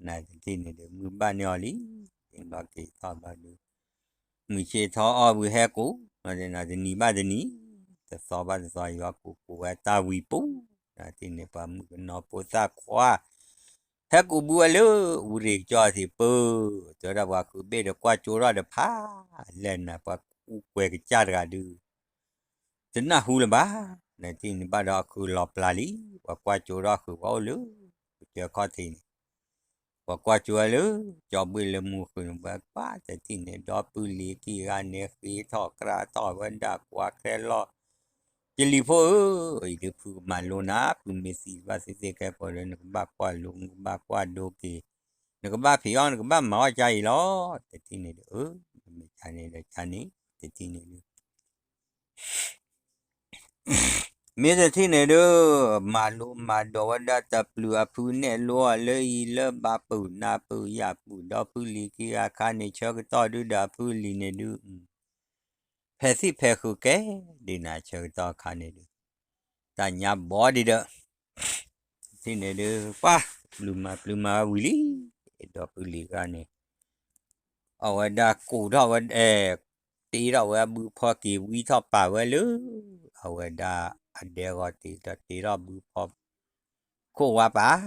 နၤတထံၣ်န့ၣ်ဒုး မုၢ်ဘၣ်န့ၢ်အီၤလံ, ဘျီက့ၤထီၣ်ဘျီဒုး မုၢ်ဆ့ၣ်ထီၣ်အီၣ်ဘုဟဲကူး, နၤတနံၤဘၣ်တနံၤ, တသီဘၣ်တသီ ယွၤကူးကူးဝဲတၢ်ဝံၤပူၤ, နၤတထံၣ်န့ၣ် ပှၤမုၣ်ကနီၤဖိသၣ်ခွါ ဟဲကူးဘုဝဲလၢ ဝူရ့ၤကစၢၢ်ထံးပၢ, တဲဝဲဒၣ်ပှၤဃုာ်ဘ့ၣ်ဒီးကွၢ်ကၠိထီၣ်တဖၣ်, လဲၣ်နၤပှၤကူးကွဲၤကစၢ်တဂၤဒုး တနၢ်ဟူလၢၤဘၣ်, နၤတထံၣ်န့ၣ်ဘၣ်ဒီးအခုးလီၤပျၢ်လံ, ပှၤကွၢ်ကၠိထီၣ်ဃုာ်ဝဲအိၣ်လၢ ကစၢၢ်ခီၣ်ထံးန့ၣ်, ပှၤကွၢ်ကၠိဝဲလၢ ကၠီဘှ့ၣ်လၢမူဃုာ်န့ၣ် ပှၤကွၢ်တထံၣ်န့ၣ် ဒီဖုလံၤခံဂၤန့ၣ် ဃ့ထီၣ်ကြၢးထီၣ်ဝဲဒၣ်ကွၢ်ခဲလီၤ, ကလံၤဖိဧၢ, အံၤဒုးဖုကမၤလိနၤ, ဖုမ့ၢ်သံတဘၣ်သ့ၣ်သ့ၣ်ခဲကိာ်ဒီး နကဘၣ်ကွၢ်လိ နကဘၣ်ကွၢ်ဒိက့ၤ, နကဘၣ်ဖံးအီၣ် နကဘၣ်မၤအီၣ်ကါအံၤလီၤ, တထံၣ်န့ၣ်ဒုး အၢ, မ့ၢ်ကန့ၣ်ဒီးကန့ၣ်, တထံၣ်န့ၣ်ဒုး မ့ၢ်တထံၣ်န့ၣ်ဒုး မၤလိမၤဒိးဝဲဒၣ်တပျုာ်အဖုနဲၣ်လိအီၤလၢအံၤလၢဘးပုာ်နါပုာ်ယၣ်ပုာ် ဒီဖုလံၤခံဂၤခါန့ၣ် ဆၢကတီၢ်ဒုးဒီးအဖုလံၤန့ၣ်ဒုး ဖဲသံၣ်ဖဲဃုာ်ကဲဒ်နၤဆၢကတီၢ်ခါန့ၣ်ဒုး တၢ်ညါဘီဒံးဒီး တထံၣ်န့ၣ်ဒုး ပှၤ ပျုၢ်မၤပျုၢ်မၤဝဲဝံၤလံ, ဒီဖုလံၤဂၤန့ၣ် အဝဲဒၣ်ကူးထီၣ်ဝဲ အဲ တ့ထီၣ်ဝဲအဘုဖီက့ၤဝံထီၣ်ပာ်ဝဲလၢ အဝဲဒၣ်အဒဲဂီၤတ့ၤဒီးတ့ထီၣ်ဘုဖီ ခိၣ်ဝါပာ်,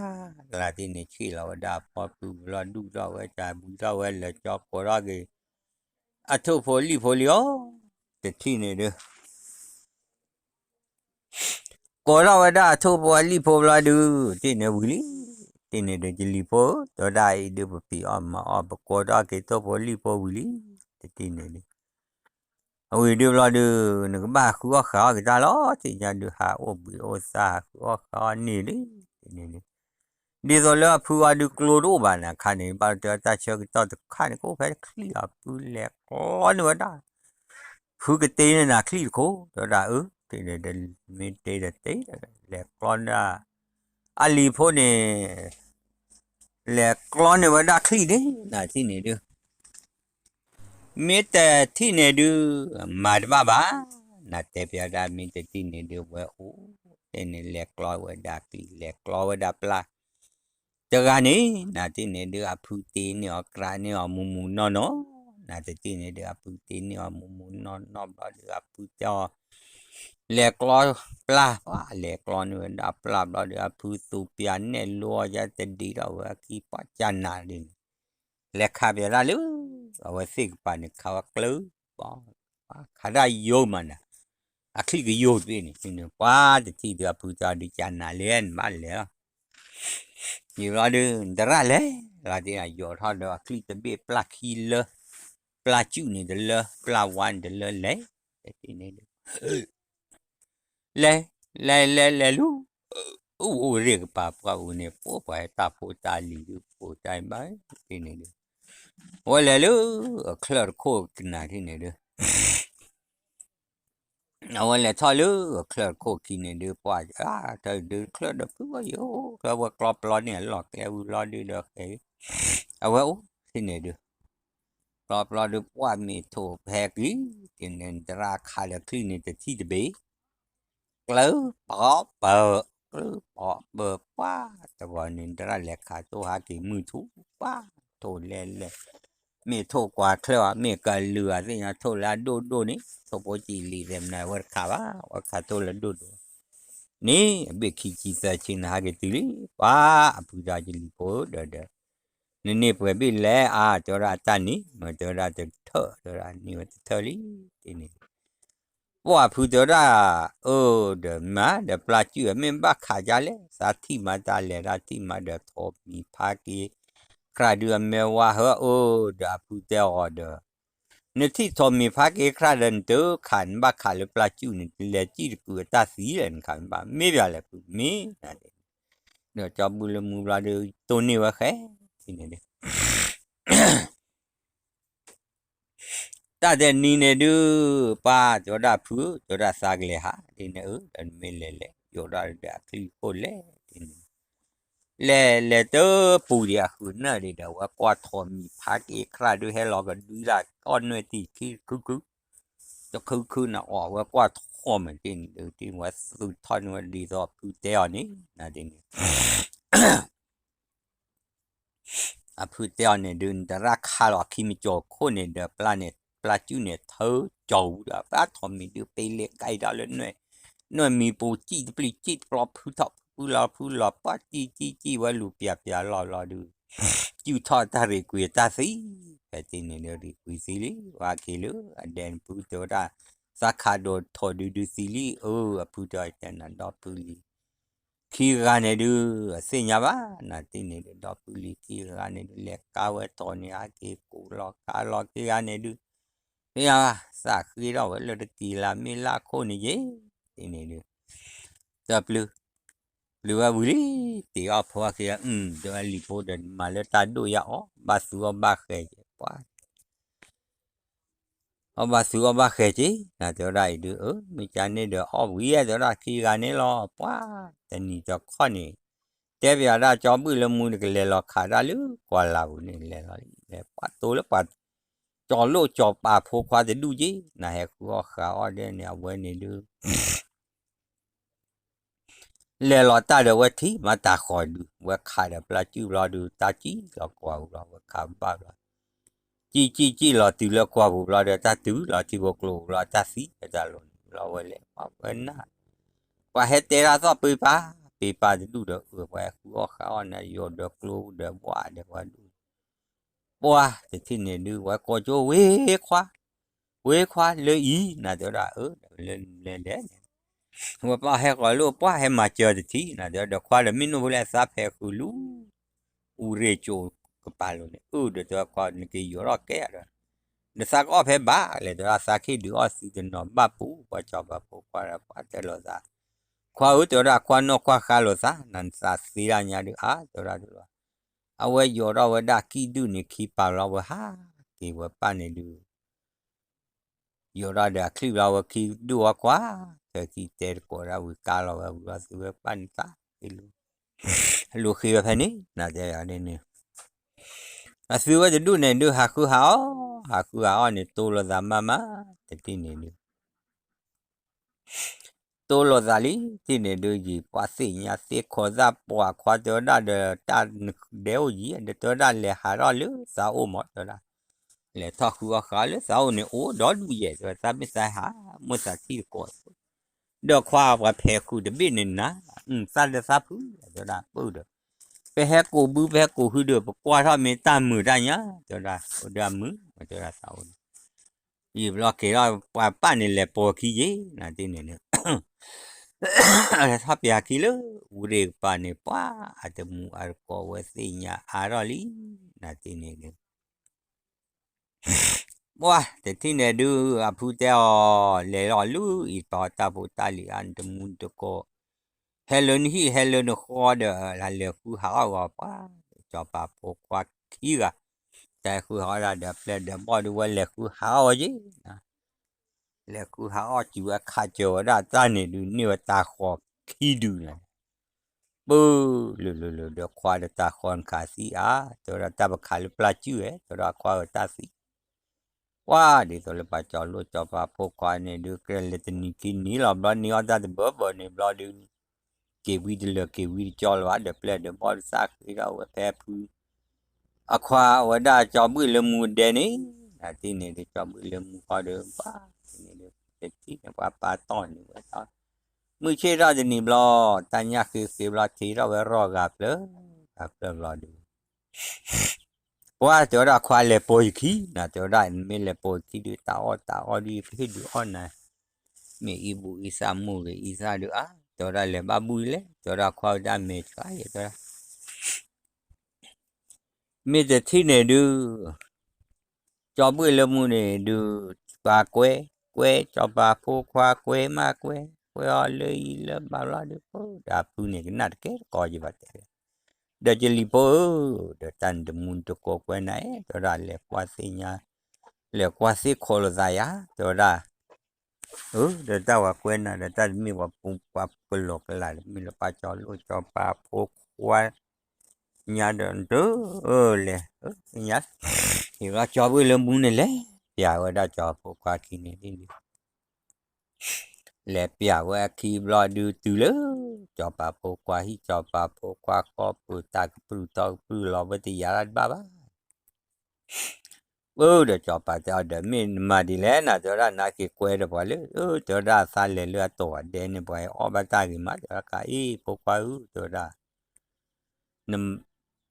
လၢတထံၣ်န့ၣ် ဆံၣ်လီၤဝဲဒၣ်အဖီဖုဘျီဒူၣ်ထီၣ်ဝဲတၢ်ဘုထီၣ်ဝဲလၢာ်ကၠီကိးထီၣ်က့ၤ အထိၣ်ဖိလံၣ်ဖိလံအီၤ, တထံၣ်န့ၣ်ဒုး ကိးထီၣ်ဝဲဒၣ်အထိၣ်ဖိအလံၣ်ဖိဘျီဒုး တထံၣ်န့ၣ်ဝံၤလံ, တထံၣ်န့ၣ်ဒုး ကလံၤဖိဧၢ, တဲဝဲဒၣ်အံၤဒုး ပဖံးအီၣ်မၤအီၣ် ပကိးထီၣ်က့ၤထိၣ်ဖိလံၣ်ဖိဝံၤလံ, တထံၣ်န့ၣ်ဒုး အဝံၤဒုးဘျီဒုး နကဘၣ်ဟးဃုအီၣ်ဃုအီၣ်က့ၤတၢ်လီၤ, တထံၣ်ညါဒုး ဟးအိၣ်ဘှံးအိၣ်သါ ဟးဃုအီၣ်ဃုအီၣ်န့ၣ်လံ, တထံၣ်န့ၣ်ဒုး ဒ်သိးလၢအဖုအီၤဒုးကျိတအိၣ်ဘၣ်န့ၣ် အခါန့ၣ် ဘၣ်တဲတၢ်ဆၢကတီၢ်တခါန့ၣ် ကအိၣ်ဖဲချံၣ်အဖုလဲၤကျီန့ၢ်ဝဲဒၣ် ဖုကတ့န့ၢ်နၤချံၣ်တခိၣ်, တဲဝဲဒၣ်အၢ, တထံၣ်န့ၣ်ဒုး မ့ၢ်တ့ဒီးတ့, လဲၤကျီန့ၢ် အလံၤဖိန့ၣ် လဲၤကျီန့ၢ်ဝဲဒၣ်ချံၣ်န့ၣ် နထံၣ်န့ၣ်ဒုး မ့ၢ်တထံၣ်န့ၣ်ဒုး မၤတဘၣ်ဘၣ်, နတဲဖျါဒၣ် မ့ၢ်တထံၣ်န့ၣ်ဒုး ဝဲအိၣ်တဲန့ၣ် လဲၤကျီဝဲဒၣ်ချံၣ် လဲၤကျီဝဲဒၣ်ပျၢ် တဂၤန့ၣ် နထံၣ်န့ၣ်ဒုး အဖုတ့န့ၢ်အီၤ ကြးန့ၢ်အီၤမူမူနီၢ်နီၢ်, နတထံၣ်န့ၣ်ဒုး အဖုတ့န့ၢ်အီၤမူမူနီၢ်နီၢ်ဘျီဒုး အဖုတဲအီၤ လဲၤကျီပျၢ်, ပှၤလဲၤကျီန့ၢ်ဝဲဒၣ်ပျၢ်ဘျီဒုး အဖုသူပျၢ်နဲၣ်လိအီၤ ယတဒံးထီၣ်ဝဲအခံ ပှၤကနၤဒ်န့ၣ် လဲၤခးပျဲဒၣ်လၢ အဝဲသ့ၣ်ကပၤန့ၣ် ခးဝဲကျၢၤ, ပှၤခးဒၣ်ယိာ်မးနၤ, အချံၣ်ကယိာ်တဘ့ၣ်န့ၣ် ပှၤတထံၣ်ဒုး အဖုတဲအီၤဒုး ကနၤလဲၣ် နဘၣ်လဲၤလီၤ ယံာ်ဘျီဒုး နတရၣ်လဲၤလီၤ တ့ယိာ်ထီၣ်ဒီး အချံၣ်တဘ့ၣ်ပျၢ်ခံလၢ, ပျၢ်စုၣ်န့ၣ်တလၢ ပျၢ်ဝါန့ၣ်တလၢလဲၣ်, တထံၣ်န့ၣ်ဒုး လဲၤ, လဲၤလဲၤလဲၤလူၤ, အိၣ်အိၣ်ရ့ၣ်ကပၤပှၢ်အူန့ၣ် ပိာ်ပှၤတၢ်ဖိတၢ်လံၤဒုး ပိာ်တၢ်ဘၣ်, တထံၣ်န့ၣ်ဒုး ဝဲလဲၤလၢ အချၢၣ်တခိၣ်ကနၤထံၣ်န့ၣ်ဒုး အဝဲလဲၤထီၣ်လၢချၢၣ်ခိၣ်ခံန့ၣ်ဒုး ပှၢ်အါ တၢ်ဒုးချၢၣ်ဒီးဖုဝဲယိၤ ချၢၣ်ဝဲကျီပျီန့ၣ် အလီၢ်ကျဲဝံၤလီၤဒုးဒီးဃဲၤ အဝဲအိၣ်ဆ့န့ၣ်ဒုး ကျီပျီဒုး ပှၢ်မ့ၢ်ထိၣ်ဖဲကံ တန့ၣ် နတရၣ်ခးဒီးချံၣ်န့ၣ်တထံၣ်တဘ့ၣ် ကျၢၤပီၤပၢၤ ကျၢၤပီၤပၢၤပှၢ် တဂီၤန့ၣ် နတရၣ်လဲၤခးထိၣ်ဟးက့ၤမုၢ်ထူၣ်ပှၢ် ထိၣ်လဲၤလဲၤ မ့ၢ်ထိၣ်ကွၢ်ချၢၣ်ဘၣ် မ့ၢ်ကလုာ်အသ့ၣ်ညါထိၣ်လၢအဒိၣ်ဒိၣ်န့ၣ် ထိၣ်ဖိစံးလံာ်သ့ၣ်မနုၤ အဝဲတခးဘၣ် အဝဲခးထိၣ်လၢဒိၣ်ဒိၣ် န့ၣ် အဘ့ၣ်ခံဆံသၢဆံနဟးက့ၤတုၤလံ ပှၢ်အဖုတၢ်ကလံၤဖိဒီးဒီး နန့ၢ်ပှဲၤဘ့ၣ်လဲၣ်အါ တဲဝဲဒၣ်အတၢ်န့ၣ် မ့ၢ်တဲဝဲဒၣ်တထၢၣ် တဲဝဲဒၣ်န့ၢ်ဝဲတထၢၣ်လံ တန့ၣ် ပှၢ်ဖုတဲဝဲဒၣ် အၢ ဒီးမၤဒီးပျၢ်စုၣ် မ့ၢ်ဘၣ်ခးဒ်လဲၣ် သးထံၣ်မၤတၢ်လဲၤတၢ်ထံၣ်မၤဒီးထိးမံၤဖးက့ၤ ခြးဒုးအမဲာ်ဝါဟၢအၢ ဒီးအဖုတဲအီၤဒီး နထံၣ်ထိးမံၤဖးက့ၤခြးဒီးနတခး နဘၣ်ခးလၢပျၢ်စုၣ်န့ၣ် တလဲၤစံၣ်တကုာ်အတၢ်သံလဲၣ် နခးမ့ၢ်ဘၣ် မ့ၢ်ဘၣ်လဲၣ်ဖု မ့ၢ်နၤန့ၣ် ဒီးကၠီဘုလၢမူဘျီဒီး တိၢ်န့ၢ်ဝဲဃဲ န့ၣ်ဒုး တၢ်တနံၤန့ၣ်ဒုး ပၢ်တဲဝဲဒၣ်ဖု တဲဝဲဒၣ်သးကလဲၤဟး ဒ်န့ၣ်အၢ ဒီးနမ့ၢ်လဲၤလဲၤ ယိးထီၣ်ဒီးအချံၣ်ခိၣ်လဲၤ ဒ်န့ၣ် လဲၤလဲၤတပူၤဒံးအဃုာ်နၢၣ်ဒံးဒီး ဝဲကွၢ်ထိးမံၤဖးက့ၤခြးဒုးဟဲလီၤကဒုလၢအီၣ်နွဲၣ်တံၢ်ခံခုခု တခုခုန့ၣ်အီၤ ဝဲကွၢ်ထိးမံၤတ့ၢ်န့ၣ်ဒုး တ့ၢ်ဝဲသုးထီၣ်န့ၢ်ဝဲဒ်သိးအဖုတဲအီၤန့ၣ် နၤဒ်န့ၣ် အဖုတဲအီၤန့ၣ်ဒုး နတရၣ်ခးလီၤခံမံၤကၠီၤခိၣ်န့ၣ်ဒီး ပျၢ်န့ၣ် ပျၢ်စုၣ်န့ၣ်ထၢကၠီၤဝူဒီး ပှၢ်ထိးမံၤဒုး ပ့လ့ကဲဒီးလၢ နွဲၣ်မံၤပူၤ စံၣ်တပျံၤစံၣ်တပျီ ဖုထီၣ်ဖုလီၤဖုလီၤ ပှၢ်စံၣ်စံၣ်စံၣ်ဝဲလူၤပျၢ်ပျၢ်လီၤလီၤဒုး စူၣ်ထီၣ်တၢ်ရံၣ်ကွံာ်အတၢ်သံ ဖဲတ့ၢ်န့ၣ်ဒုး ရံၣ်ကွံာ်သံလံ ဝဲက့ၤလၢအဒဲနဖုတဲဝဲဒၣ် သးခးဒိးထိးဒုးဒုးသံလံ အၢ အဖုတဲတဲနၤဒီဖုလံ ခံဂၤန့ၣ်ဒုး အသ့ၣ်ညါဘၣ် နၤတ့ၢ်န့ၣ်ဒုး ဒီဖုလံခံဂၤန့ၣ်ဒုး လဲၤကါဝဲထိးန့ၣ်ဟဲက့ၤကိးလီၤကါလီၤခံဂၤန့ၣ်ဒုး သ့ၣ်ညါဘၣ် သးဃ့ထီၣ်ဝဲလၢတက့ၤလၢမ့ၢ်လၢခိၣ်န့ၣ်ယ့ၣ် တ့ၢ်န့ၣ်ဒုး တပျုၤ ပျုၤဝဲဝံၤလံ တ့ၢ်အီၣ်ဖိအခံဂၤ တဲဝဲလံၤဖိဒီး မၤလၢတၢ်ဒိၣ်ယၤအီၣ် ဘၣ်သူအီၣ်ဘၣ်ဃဲၤက့ၤ ပှၢ် အီၣ်ဘၣ်သူအီၣ်ဘၣ်ဃဲၤက့ၤ နၤတဲဝဲဒၣ်အံၤဒုး အၢ မ့ၢ်ကန့ၣ်ဒီးအီၣ်ဝံၤယဲ တဲဝဲဒၣ်ခံဂၤန့ၣ်လီၤ ပှၢ် တနံၤတခီန့ၣ် တဲပယီၤဒၣ်ကၠီဘုၣ်လၢမူတကလဲၤလီၤခးဒၣ်လၢကွၢ်လၢ်ပူၤန့ၣ် လဲၤလီၤလံ လဲၤပှၢ်တိၤလၢပှၢ် ကၠီၤလိၣ်ကၠီၤပာ်ဖိခွါတဒူၣ်က့ၤ နၤဟဲဃုအီၣ်ဃးအီၣ်ဒဲန့ၣ် အဝဲန့ၣ်ဒုး လဲၤလီၤတၢ်ဒီးဝဲထံၣ်မၤတၢ်ဃီၤဒုး ဝဲခးဒီးပျၢ်စုၣ်ဘျီဒုး တၢ်စံၣ်လီၤကွၢ်ပူၤဘျီ ဝဲခးဘၣ်ဘျီ စံၣ်စံၣ်စံၣ်လီၤတုၤလၢကွၢ်ပူၤဘျီဒီး တၢ်တုၤလီၤထံဖိကျိပူၤဘျီ တၢ်သံဖဲတၢ်လီၤန့ၣ်ဘျီဝဲလဲၤ ပှၢ်ဝဲနၢ် ပှၤဟဲတဲဒၣ်သီၣ်ပ့ပာ် ပ့ပာ်တဒူၣ်ဒီး အၢ ပှၤဟဲဃုအီၣ်ဃးအီၣ်န့ၣ် ယိၤဒီးကျိဒီးဘှၣ်ဒီးပှၤဒူၣ် ပှၢ်တထံၣ်န့ၣ်ဒုး ဝဲကိးကၠိဝ့ခွါ ဝ့ခွါလၢအံၤ နၤတဲဝဲဒၣ် အၢ လဲၤလဲၤ ဝဲပှၢ်ဟဲဃီၤလိၣ် ပှၢ်ဟဲမၤစၢၤတထံၣ် နၤတဲဝဲဒီး ခွါဒီးမ့ၢ်နိၣ်ဖိလဲၣ် သးဖဲဃုာ်လူၤ အူရ့ၣ်ကၠိကပၤလိၤန့ၣ် အၢ ဒီးတဲဝဲ ခွါနက့ၤယိၤထီၣ်ကဲဒီး နသးကအီၣ်ဖဲဘၣ်လဲၣ် တဲဝဲဒၣ် သးခ့ဒုးအီၣ်သုတနီၤဘၣ်ပူၤ ပှၤစီၤပၤဖိခွါဒီး ပှၢ်တဲလိာ်သး ခွါဧၢ တဲဝဲဒၣ် ခွါနီၢ်ခွါဃါလိာ်သး နသးသ့ဒၣ်ညါဒုး အါ တဲဝဲဒၣ်ဒုး အဝဲယိၤထီၣ်ဝဲဒၣ်ကံၣ်ဒုၣ်န့ၣ်ခံပၤလီၤ ဝဲဟးက့ၤဝဲပၢ်န့ၣ်ဒုး ယိၤထီၣ်ဒီးအချံၣ်ဘျီဝဲခံဒုၣ်ဝဲကွၢ် သၢခံတဲတကိးဒၣ်ဝံၤကါလီၤဝဲဝံၤလီၤ သုဝဲပၢ်န့ၣ်သး လူၤဃ့ဝဲဖဲန့ၣ် နၤတဲန့ၣ် အသုဝဲတဒူၣ်န့ၣ်ဒုး ဟးဃုဟးအီၣ် ဟးဃုဟးအီၣ်န့ၣ် တိလိာ်သးမးမး တထံၣ်န့ၣ်ဒုး တိလိာ်သးလံ တထံၣ်န့ၣ်ဒုး ယံာ်ပှၤသ့ၣ်ညါသ့ခိးသၣ်ပှၢ်ခွါတဲဝဲဒၣ်ဒီး တၢ်နဒဲအိၣ်ယံၤ ဒီးတဲဝဲဒၣ်လဲၤဟးထီၣ်လၢသးအိၣ်မး တဲဝဲဒၣ် လဲၤထီၣ်ဃုအီၣ်ဃးလၢသးအိၣ်န့ၣ် အိၣ်ဒီဒူၣ်ယဲၢ် တဲဝဲ သးမ့ၢ်သးဟး မ့ၢ်သးထံၣ်တကိး ဒီးခွါပှၤဖဲးဃုာ်တဘ့ၣ်န့ၣ်နၤ သးဒီးသးဖု တဲဝဲဒၣ် ပၢ်ဒီး ပဟဲကိးဘု ပဟဲကိးဟုဒီး ပကွၢ်ထီၣ်မ့ၢ်တၢ်မုာ်တၢ်ညါ တဲဝဲဒၣ် အိၣ်ဒီးအမုာ် တဲဝဲဒၣ်သးအိၣ်န့ၣ် ယံာ်ဘျီက့ၤထီၣ်ပှၤပၢ်န့ၣ်လဲၤပိာ်ခံယ့ၣ် နၤတထံၣ်န့ၣ်ဒုး လဲၤထီၣ်ပှၤခံလၢ အူရ့ၣ်ကပၤန့ၣ် ပှၤအတမူအတကိးဝဲသ့ၣ်ညါအါထီၣ်လံ နၤတထံၣ်န့ၣ်ဒုး ပှၤတထံၣ်န့ၣ်ဒုး အဖုတဲအီၤ လဲၤလီၤလၢအံၤ ပှၤတၢ်ဖိတၢ်လံၤအါ နတမူတကိး ဟဲလၢနဟံၣ်ဟဲလၢနဃီဒီး လဲၤဃုဟးအီၣ်ဂီၤပှၤ စီၤပၤဖိခွါခံဂၤ တဲဃုဟးအီၣ်ဒၣ်ဒီးပျဲၢ်ဒီးဘီၣ်ဒုး ဝဲလဲၤဃုဟးအီၣ်ဝဲယ့ၣ် လဲၤဃုဟးအီၣ်စူၤဝဲခးစၢၤဝဲဒၣ်တၢ်န့ၣ်ဒုး န့ၢ်ဝဲတၤဃီၤခံဒုန့ၣ်, ပၢ်, လၢလၢလၢဒီးခွါဒီးတၤဃီၤနခးသံအါ, တဲဝဲဒၣ်တၢ်ပခးလၢပျၢ်စုၣ်ဝဲ, တဲဝဲဒၣ်ခွါဝဲတၢ်သံ ပှၢ်ဒ်သိးလၢပှၤကၠီၤလိၣ်ကၠီၤပၤဖိခွါန့ၣ်ဒုး ကြၢးလဲၤတနံၤခံနံၤလီၤဘျီ န့ၢ်အီၣ်တၢ်တဘၢဘၢန့ၣ်ဘျီဒုး, က့ၤဝံတလၢာ်က့ၤဝံတကၠီလၢၤဘၣ် ဒီးပျဲၢ်ဒီးဘီၣ်တသၣ်ဃ့ထီၣ်ဝဲဖဲဖု အခွါဝဲဒၣ်ကၠီၤဘှံၣ်လၢမူဒဲန့ၣ်, နၤတထံၣ်န့ၣ်ဒုး ကၠီၤဘှံၣ်လၢမူဃီဒီး ပှၢ်န့ၣ်ဒုး တထံၣ်န့ၣ် ပှၤပာ်တီၢ်န့ၢ်ဝဲဒၣ်, မုၢ်ဆ့ၣ်ထီၣ်တနံၤဘျီ, တၢ်ညၣ်ဃ့ဃ့ဘျီ ထံထီၣ်ဝဲရီၢ်ဂၤဖျၢၣ်, ဂၤဖျၢၣ်ဘျီဒုး ပှၢ်တဲဝဲဒၣ်ခွါလဲၤပိာ်ယခံ, နၤတဲဝဲဒၣ် နမ့ၢ်လဲၤပိာ်ယခံဒုး တၢ်အီၣ်တၢ်အီဒုး ယကဟ့ၣ်ဒုးအီၣ်နၤ, မ့ၢ်အံၤဘူၣ်အံသၣ်မိၢ်ဂ့ၤအံသၣ်ဒုးအါ, တဲဝဲဒၣ်လဲၤဘၣ်ဘူၣ်အံၤလဲၣ်, တဲဝဲဒၣ်ခွါဝဲဒၣ်မဲာ်ဆှးယဲတဲဝဲဒၣ် မ့ၢ်တထံၣ်န့ၣ်ဒုး ကၠီၤဘှံၣ်လၢမူန့ၣ်ဒုး ပှၤကွဲ, ကွဲကၠီၤပၤဖိခွါကွဲမးကွဲ, ကွဲအီၤလၢအံၤလၢဘၣ်ဘျီဒုး ပှၢ်ဒီးအဖုန့ၣ်ကနၣ်တကဲတကိးယဘၣ်တဲ, ဒီးကလံၤဖိဧၢ, ဒီးတၢ်နတမူနတကိးကွဲနၤအဲၣ်, တဲဝဲဒၣ်လဲၤကွၢ်သ့ၣ်ညါ, လဲၤကွၢ်သ့ၣ်ခိးလိာ်သးယၤ, တဲဝဲဒၣ် အၢ ဒီးတၢ်ဝဲကွဲနၤဒီးတၢ်တမ့ၢ်ပှၤပူၤပှၤကလီၤကလး တမ့ၢ်လၢပှၤကၠီၤလိၣ်ကၠီၤပၤဖိခွါ ညါဒီး ဒၢလဲၤ ညါ ဟ့ၣ်ဘျီကၠီၤဘှံၣ်လၢမူန့ၣ်လဲၤပျးဝဲဒၣ်ကၠီၤဖိခွါခံန့ၣ် လဲၤပျးဝဲအခံဘျီဒုးတုၤလၢ ကၠီၤပၤဖိခွါဟံၣ် ကၠီၤပၤဖိခွါဃီပူၤ တၢ်ကပြုၢ်တီကပြုၢ်လီၤဝဲတယၤတၢ်တဘၣ်ဘၣ် အၢ ဒီးကၠီၤပၤတဲအီၤ ဒီးမ့ၢ်နမၤဒ်လဲၣ် နၤတဲဝဲဒၣ် နက့ၤကွဲဒီးပှၤလၢ အၢ တဲဝဲဒၣ် သးလဲၤလၢအတီၢ်ဝဲဒဲန့ၣ် ပှၤအီၣ်ဘၣ်တၢ်ဂ့ၤမး တဲဝဲဒၣ် ကါအံၤ ဖိခွါဧၢ တဲဝဲဒၣ်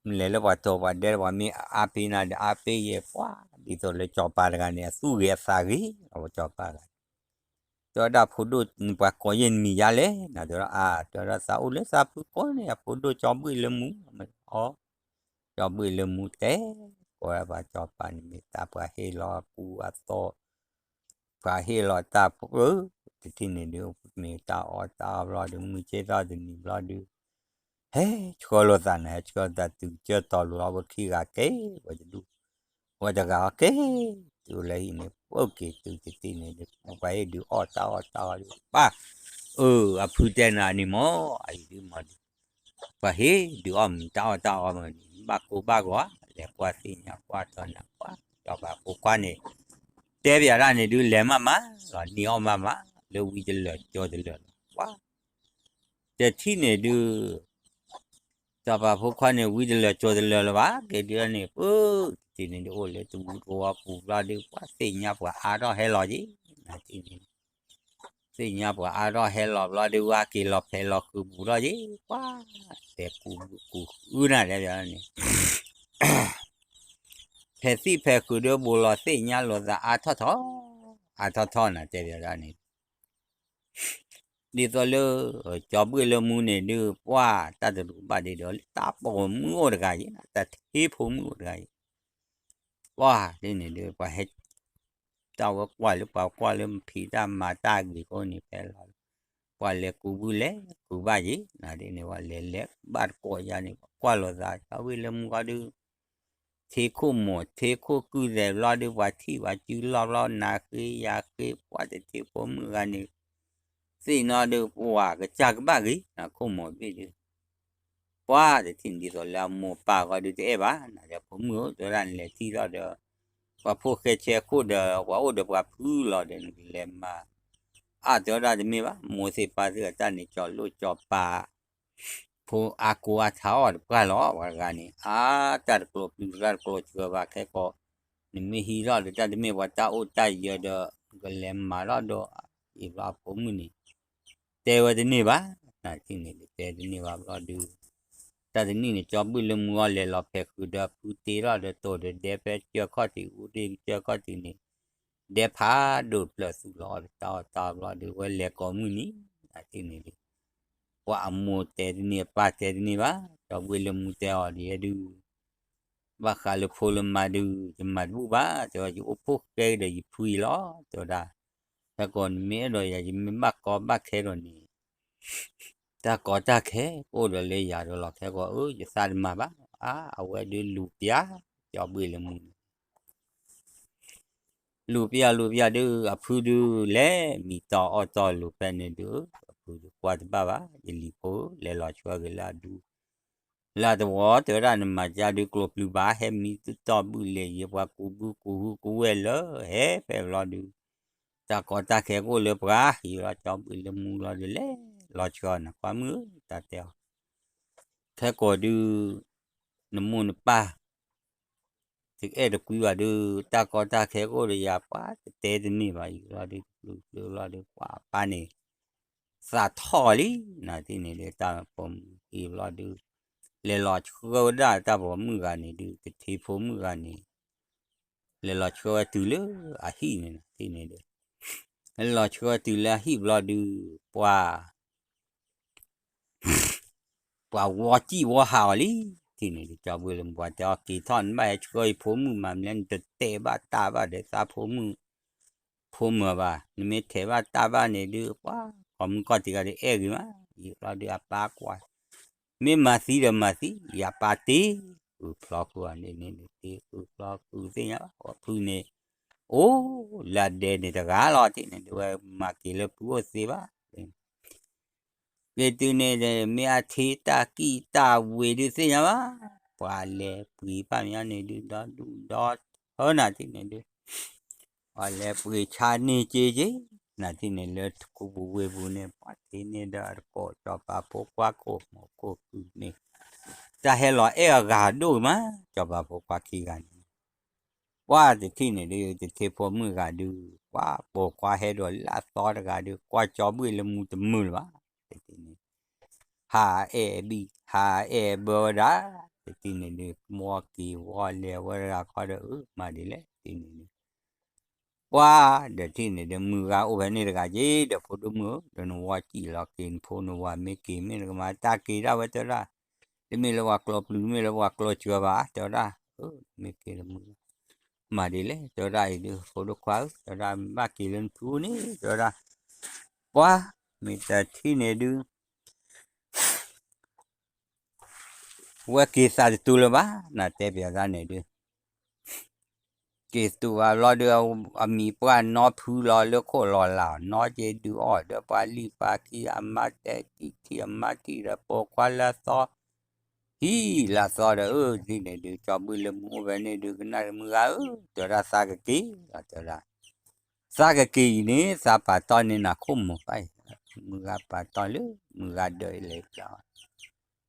နလဲၤလၢပှၤတီၢ်ပှၤဒဲ ပှၤမ့ၢ်အါပ့ၤနၤဒီး အါပ့ၤယဲၢ်ပှၤ ဒ်သိးလၢကၠီၤပၤတဂၤန့ၣ် အသူၣ်ဂ့ၤအသးဂ့ၤ အဝဲကၠီၤပၤတဂၤ တဲဝဲဒၣ် ဖိဒိၣ် ပှၤကိးယဲၢ်နမံၤယါလဲၣ် နၤတဲဝဲဒၣ် အါ တဲဝဲဒၣ် သးအိၣ်လၢသးဖုကိးန့ၣ် အဖိဒိၣ်ကၠီၤဘှံၣ်လၢမူ အီ ကၠီၤဘှံၣ်လၢမူတဲ ကိးဝဲပှၤကၠီၤပၤန့ၣ် မ့ၢ်တၢ်ပှၤဟ့ၣ်လီၤအကူအသိး ပှၤဟ့ၣ်လီၤတၢ်ဖိ တထံၣ်န့ၣ်ဒုး မ့ၢ်တၢ်အီၣ်တၢ်အီဘျီဒုး မုၢ်ဆ့ၣ်ထီၣ်တနံၤဘျီဒုး ဟဲဆှၢလိာ်သးန့ၣ် ဟဲဆှၢသးတုၤကၢတီၤလိာ်အီၤ ဝဲခံဂၤက့ၤ ဝဲတဒူၣ် ဝဲတဂၤအီၤက့ၤ တုၤလၢဟံၣ်န့ၣ် အိၣ်က့ၤတုၤတထံၣ်န့ၣ်ဒုး ပှၤဟ့ၣ်ဒုးအီၣ်တၢ်အီၣ်တၢ်အီဒုး ပၢ် အၢ အဖုတဲနၤန့ၣ်မ့ၢ် အအံၤဒုးမ့ၢ်ဒုး ပှၤဟ့ၣ်ဒုးအီၣ်မ့ၢ်တၢ်အီၣ်တၢ်အီမ့ၢ်န့ၣ် ဘၣ်ကိၢ်ဘၣ်ဂီၤ လဲၤကွၢ်သ့ၣ်ညါကွၢ်တီၤနၤကွၢ် ကၠီၤပၤဖိခွါန့ၣ် တဲပျးတၢ်န့ၣ်ဒုး လဲၤမးမးလီၤ န့ၢ်အီၣ်မးမး လၢဝံတလၢာ်ကၠီတလၢာ်လီၤ ပှၤ တထံၣ်န့ၣ်ဒုး ကၠီၤပၤဖိခွါန့ၣ် ဝံတလၢာ်ကၠီတလၢာ်လၢၤဘၣ် ကဲဒုးန့ၣ် ပၢ် တထံၣ်န့ၣ်ဒုး အိၣ်လၢတဝူတဝီပူၤဘျီဒုး ပှၤသ့ၣ်ညါပှၤအါထီၣ်ဟဲလီၤက့ၤ နၤတထံၣ်န့ၣ် သ့ၣ်ညါပှၤအါထီၣ်ဟဲလီၤဘျီဒုး ဝဲက့ၤလီၤဖဲးလီၤဃုာ်ပူၤထီၣ်က့ၤ ပှၤ တဲကူကူအုနၤတဲပျးန့ၣ် ဖဲးသံၣ်ဖဲးဃုာ်ဒီး ဘူးလီၤသ့ၣ်ညါလိာ်သးအါထီၣ်ထီၣ် အါထီၣ်ထီၣ်နၤတဲပျးန့ၣ် ဒ်သိးလၢ ကၠီၤဘှံၣ်လၢမူန့ၣ်ဒုး ပှၤတၢ်တရူးဘၣ်ဒံးဒီး တၢ်ပိာ်မုၣ်အိၣ်တဂၤအံၤ တၢ်ထ့ဖိမုၣ်အိၣ်တဂၤအံၤ ပှၤဒ်န့ၣ်ဒုး ပှၤဟဲ တၢ်ဝဲကွၢ်လၢပှၤကွၢ်လၢ မဖံးတၢ်မၤတၢ်အဂ့ၤအဃိန့ၣ် ဖဲလီၤ ပှၤလဲၤကူးဘုလဲၤကူးဘၣ်ယံၤ နၤဒ်န့ၣ် ပှၤလဲၤလဲၤဘၣ်တကိးယါန့ၣ် ပှၤကွၢ်လိာ်သး ကၠီၤဘှံၣ်လၢမူဃီဒုး ထ့ခိၣ်မိၢ်ထ့ခိၣ်ကုၢ်သဲးဘျီဒုး ပှၤထံၣ်ပှၤစုလီၢ်ဘျီ နၤဃ့ယၤဃ့ ပှၤတထ့ဖိမုၣ်ဂၤန့ၣ် သ့ၣ်နီၣ်ဒုး ပှၤကစၢ်ကဘၣ်ဂ့ၤ နၤခိၣ်မိၢ်ဘ့ၣ်ဒုး ပှၤတထံၣ်န့ၣ်ဒ်သိးလၢအမိၢ်ပၢ်ဂီၢ်ဒုးတအဲၣ်ဘၣ် နၤဒီးဖိမုၣ်ဧၢ တဲဝဲဒၣ်နလဲၤထံၣ်ထီၣ်ဒီး ပှၤဖိၣ်ဃဲဆဲခိၣ်ဒီး ပှၤအိၣ်ဒီးပှၤဖုလီၤဒီး နကလဲၤမၤ အါတဲဝဲဒၣ်တမ့ၢ်ဘၣ် မိၢ်သ့ၣ်ပၢ်သ့ၣ်အတၢ်န့ၣ် ကၠီၤလိၣ်ကၠီၤပၤ ဖိအါကိးအါထးအီၣ်တပှၢ်လီၤ ပှၤတဂၤန့ၣ် အါတၢ်တကျိၤပျုၤ တၢ်တကျိၤစှၤဘၣ်ခဲကိာ် နမ့ၢ်ဟံးထီၣ်ဒီးတၢ်တမ့ၢ်ပှၤတၢ်အိၣ်တၢ်ယၢၤဒီး နကလဲၤမၤထီၣ်ဒီး အံၤဘျီအဖိမုၣ်န့ၣ် တဲဝဲတန့ၢ်ဘၣ် နၤတထံၣ်န့ၣ်ဒုး တဲတန့ၢ်ဘၣ်ဘျီဒုး တၢ်တနံၣ်န့ၣ် ကၠီၤဘှံၣ်လၢမူအီၤလဲၤလီၤဖဲးဃုာ်ဒီးဖုတ့ထီၣ်ဒီးတိၢ်ဒီးဒဲဖဲကၢခီၣ်ထံး အူဒ့ကၢခီၣ်ထံးန့ၣ် ဒဲဖးဒိၣ်ဖျၢၣ်သူၣ်လီၤအီၤတတၢ်အီၣ်တၢ်အီဘျီဒုး ဝဲလဲၤကိးမုၢ်နံၤ နၤတထံၣ်န့ၣ်ဒုး ပှၤအမိၢ်တဲတန့ၢ် အပၢ်တဲတန့ၢ်ဘၣ် ကၠီၤဘှံၣ်လၢမူတဲအီၤဒ်အံၤဒုး ဘၣ်ဃးလၢဖိလၢမါဒုး ယမၤတဘူၣ်ဘၣ် တဲဝဲ ယအိၣ်ဖှိၣ်ဃဲဒီးယဖုအံၤလီၤ တဲဝဲဒၣ် ခဲကိာ်နမ့ၢ်အဲၣ်ဒိးယၤ ယမ့ၢ်ဘၣ်ကီဘၣ်ခဲဒီးန့ၣ် တၢ်ကီတၢ်ခဲ ကအိၣ်ဒီးလၢယၤဒီးလီၤ ခဲကိာ် အၢ ယသးတမၤဘၣ် အါ အဝဲဒုးလူၤပျး ကၠီၤဘှံၣ်လၢမူန့ၣ် လူၤပျၢ်လူၤပျၢ်ဒုး အဖုဒုးလဲၤမံတီၢ်အီၣ်တီၢ်လိၤဖဲန့ၣ်ဒုး အဖုဒုးကွၢ်တဘၣ်ဘၣ် ယလံၤဖိ လဲၤလီၤဆှၢက့ၤလၢအဒူ လၢအသဝီ တဲဝဲဒၣ် နမၤကၢ်ဒုးကျိၤပျုၤဘၣ် ဟဲမံတတီၢ်ဘုၣ်လဲၤယံၤ ပှၤကူဘုကူဟူကဝဲၢ်လၢ ဟဲဖဲဘျီဒုး တၢ်ကီတၢ်ခဲကအိၣ်လၢပှၤ ဟံၣ်လီၤကၠီဘုၣ်လၢမူလီၤဒုး လဲၤလီၤဆှၢနကွၢ်မုၣ်ဧၢ တၢ်တဲအီၤ ခဲကိာ်ဒုး နမိၢ်နပၢ် တအဲၣ်တကွံဘၣ်ဒုး တၢ်ကီတၢ်ခဲကအိၣ်ဒီးယၤ ပှၤတတဲတမ့ၢ်ဘၣ် ယံၤဘျီဒုး တပျုၤတပျုၤဘျီဒုး ပှၤပၢ်န့ၣ် သးထီၣ်လံ နၤတထံၣ်န့ၣ်ဒုး တၢ်ပိာ်မုၣ်အံၤဘျီဒုး လဲၤလီၤဆှၢဝဲဒၣ်တၢ်ပိာ်မုၣ်ဂၤန့ၣ်ဒုး တထံဖိမုၣ်ဂၤန့ၣ် လဲၤလီၤဆှၢဝဲတုၤလၢအဟံၣ်န့ၣ် နၤတထံၣ်န့ၣ်ဒုး လဲၤလီၤဆှၢဝဲတုၤလၢအဟံၣ်ဘျီဒုး ပှၤ ပှၤဝီစံၣ်ဝီဟးအီၤလံ ထံၣ်န့ၣ်ဒုး ကၠီဘုၣ်လၢမူ ပှၤတဲအီၤက့ၤထီၣ် နဘၣ်ဟဲဆှၢယဖိမုၣ်မး မ့ၢ်လၢနတတဲဘၣ်တၢ်ဘၣ်ဒီး သးဖိမုၣ် ဖိမုၣ်ဘၣ် နမ့ၢ်ထဲးဘၣ်တၢ်ဘၣ်န့ၣ်ဒုး ပှၤ ကိးမုၢ်ကီၢ်တံၢ်ဂၤဒုး အဲၣ်ဂ့ၤမး ယံၤဘျီဒုး အပၢ်ကွၢ် မ့ၢ်မၤသံဒီးမၤသံ ယပၢ်တ့ ဃုဖျီဃုအီၤန့ၣ်န့ၣ် တ့ဃုဖျီဃုသ့ၣ်ညါဘၣ် အဖုန့ၣ် အိၣ်လၢအဒဲန့ၣ်တဂၤလီၤ ထံၣ်န့ၣ်ဒုး ဝဲမၤက့ၤလၢဖုအိၣ်သ့ဘၣ် က့ၤတုၤန့ၣ် မ့ၢ်အထ့တၢ်ကံၣ်တၢ်ဝ့ၤဒုးသ့ၣ်ညါဘၣ်, ပှၤလဲၤပှ့ၤဖးမံၤန့ၣ်ဒုး ဒီဒူၣ်ဒီထၢနၤထံၣ်န့ၣ်ဒုး, ပှၤလဲၤပှ့ၤဆါန့ၢ်က့ၤက့ၤ နၤထံၣ်န့ၣ် လၢထူပူၤဝ့ၢ်ပူၤန့ၣ် ပှၤထံၣ်န့ၢ်ဒီးတကိး စီၤပၤဖိခွါခိၣ်မိၢ်ခိၣ်ကုၢ်န့ၣ် တၢ်ဟဲလီၤအဲၣ်အဂၤဒိၣ်မး, စီၤပၤဖိခွါခံဂၤန့ၣ် ပှၤတထံၣ်န့ၣ်ဒုး တထံၣ်ဖိမုၣ်ဂၤဒုး ပှၤပိာ်ခွါဟဲဒီးလၢအသီတဂၤဒုး ကွၢ်ကၠီဘှ့ၣ်လၢမူတမုာ်လၢၤဘၣ်, တထံၣ်န့ၣ် ဟးအဲၣ်ဘံၣ် ဟးအဲၣ်ဘၢဝဲဒၣ်, တထံၣ်န့ၣ်ဒုး ဝီက့ၤဝီလဲၤဝဲတဂၤခီဒီး အၢ မၤဒ်လဲၣ် တထံၣ်န့ၣ်ဒုး ပှၤဒီးထံၣ်န့ၣ်ဒုး မုၢ်ဂၤအိၣ်ဖဲန့ၣ်တဂၤက့ၤ ဒီးဖိဒိၣ်မုၣ်ဧၢ, ဒီးနဝီစံၣ်လီၤက့ၤနဖိနဝၤ မ့ၢ်က့ၤမ့ၢ်နကမၤတၢ်က့ၤဒၣ်ဝဲတဲဝဲဒၣ်, တမ့ၢ်လၢပှၤကျိပျုၤ တမ့ၢ်လၢပှၤကျိစှၤဘၣ် တဲဝဲဒၣ်, မ့ၢ်က့ၤလၢမုၢ် မၤဒ်လဲၣ် တဲဝဲဒၣ်အံၤဒုး ဖိဒိၣ်ခွါဧၢ တဲဝဲဒၣ် မ့ၢ်ဘၣ်က့ၤလၢနဖုန့ၣ် တဲဝဲဒၣ်, ပှၤ မ့ၢ်တထံၣ်န့ၣ်ဒုး ဝဲက့ၤသးတတူာ်လၢၤဘၣ် နတဲပျးသးန့ၣ်ဒုး က့ၤတတူာ်ဘၣ်ဘျီဒုး အမံၤပှၢ်နီဖုလီၤလၢခိၣ်လီၤလၢ် နီက့ၤဒုးအီၣ်ဒီးပှၤလံၣ်ပှၤခံ အမါတဲထံၣ်ထံၣ်အမါထံၣ်ဒီးပိာ်ခွါလၢအသီ ဟံၣ်လၢအသီဒီး အၢ ဒ်န့ၣ်ဒုး ကၠီဘှ့ၣ်လၢမူအိၣ်ဖဲန့ၣ်ဒုး ကနၣ်မုၢ်ဂၤဧၢ တဲဝဲဒၣ် သးကက့ၤလီၤ တဲဝဲဒၣ် သးကက့ၤအံၤန့ၣ် သးပာ်တီၢ်န့ၢ်နၤခိၣ်မိၢ်ပၢ်အံၤ, မုၢ်ဂၤပာ်တီၢ်လၢ မုၢ်ဂၤဒၢးအံၤလဲၤပျး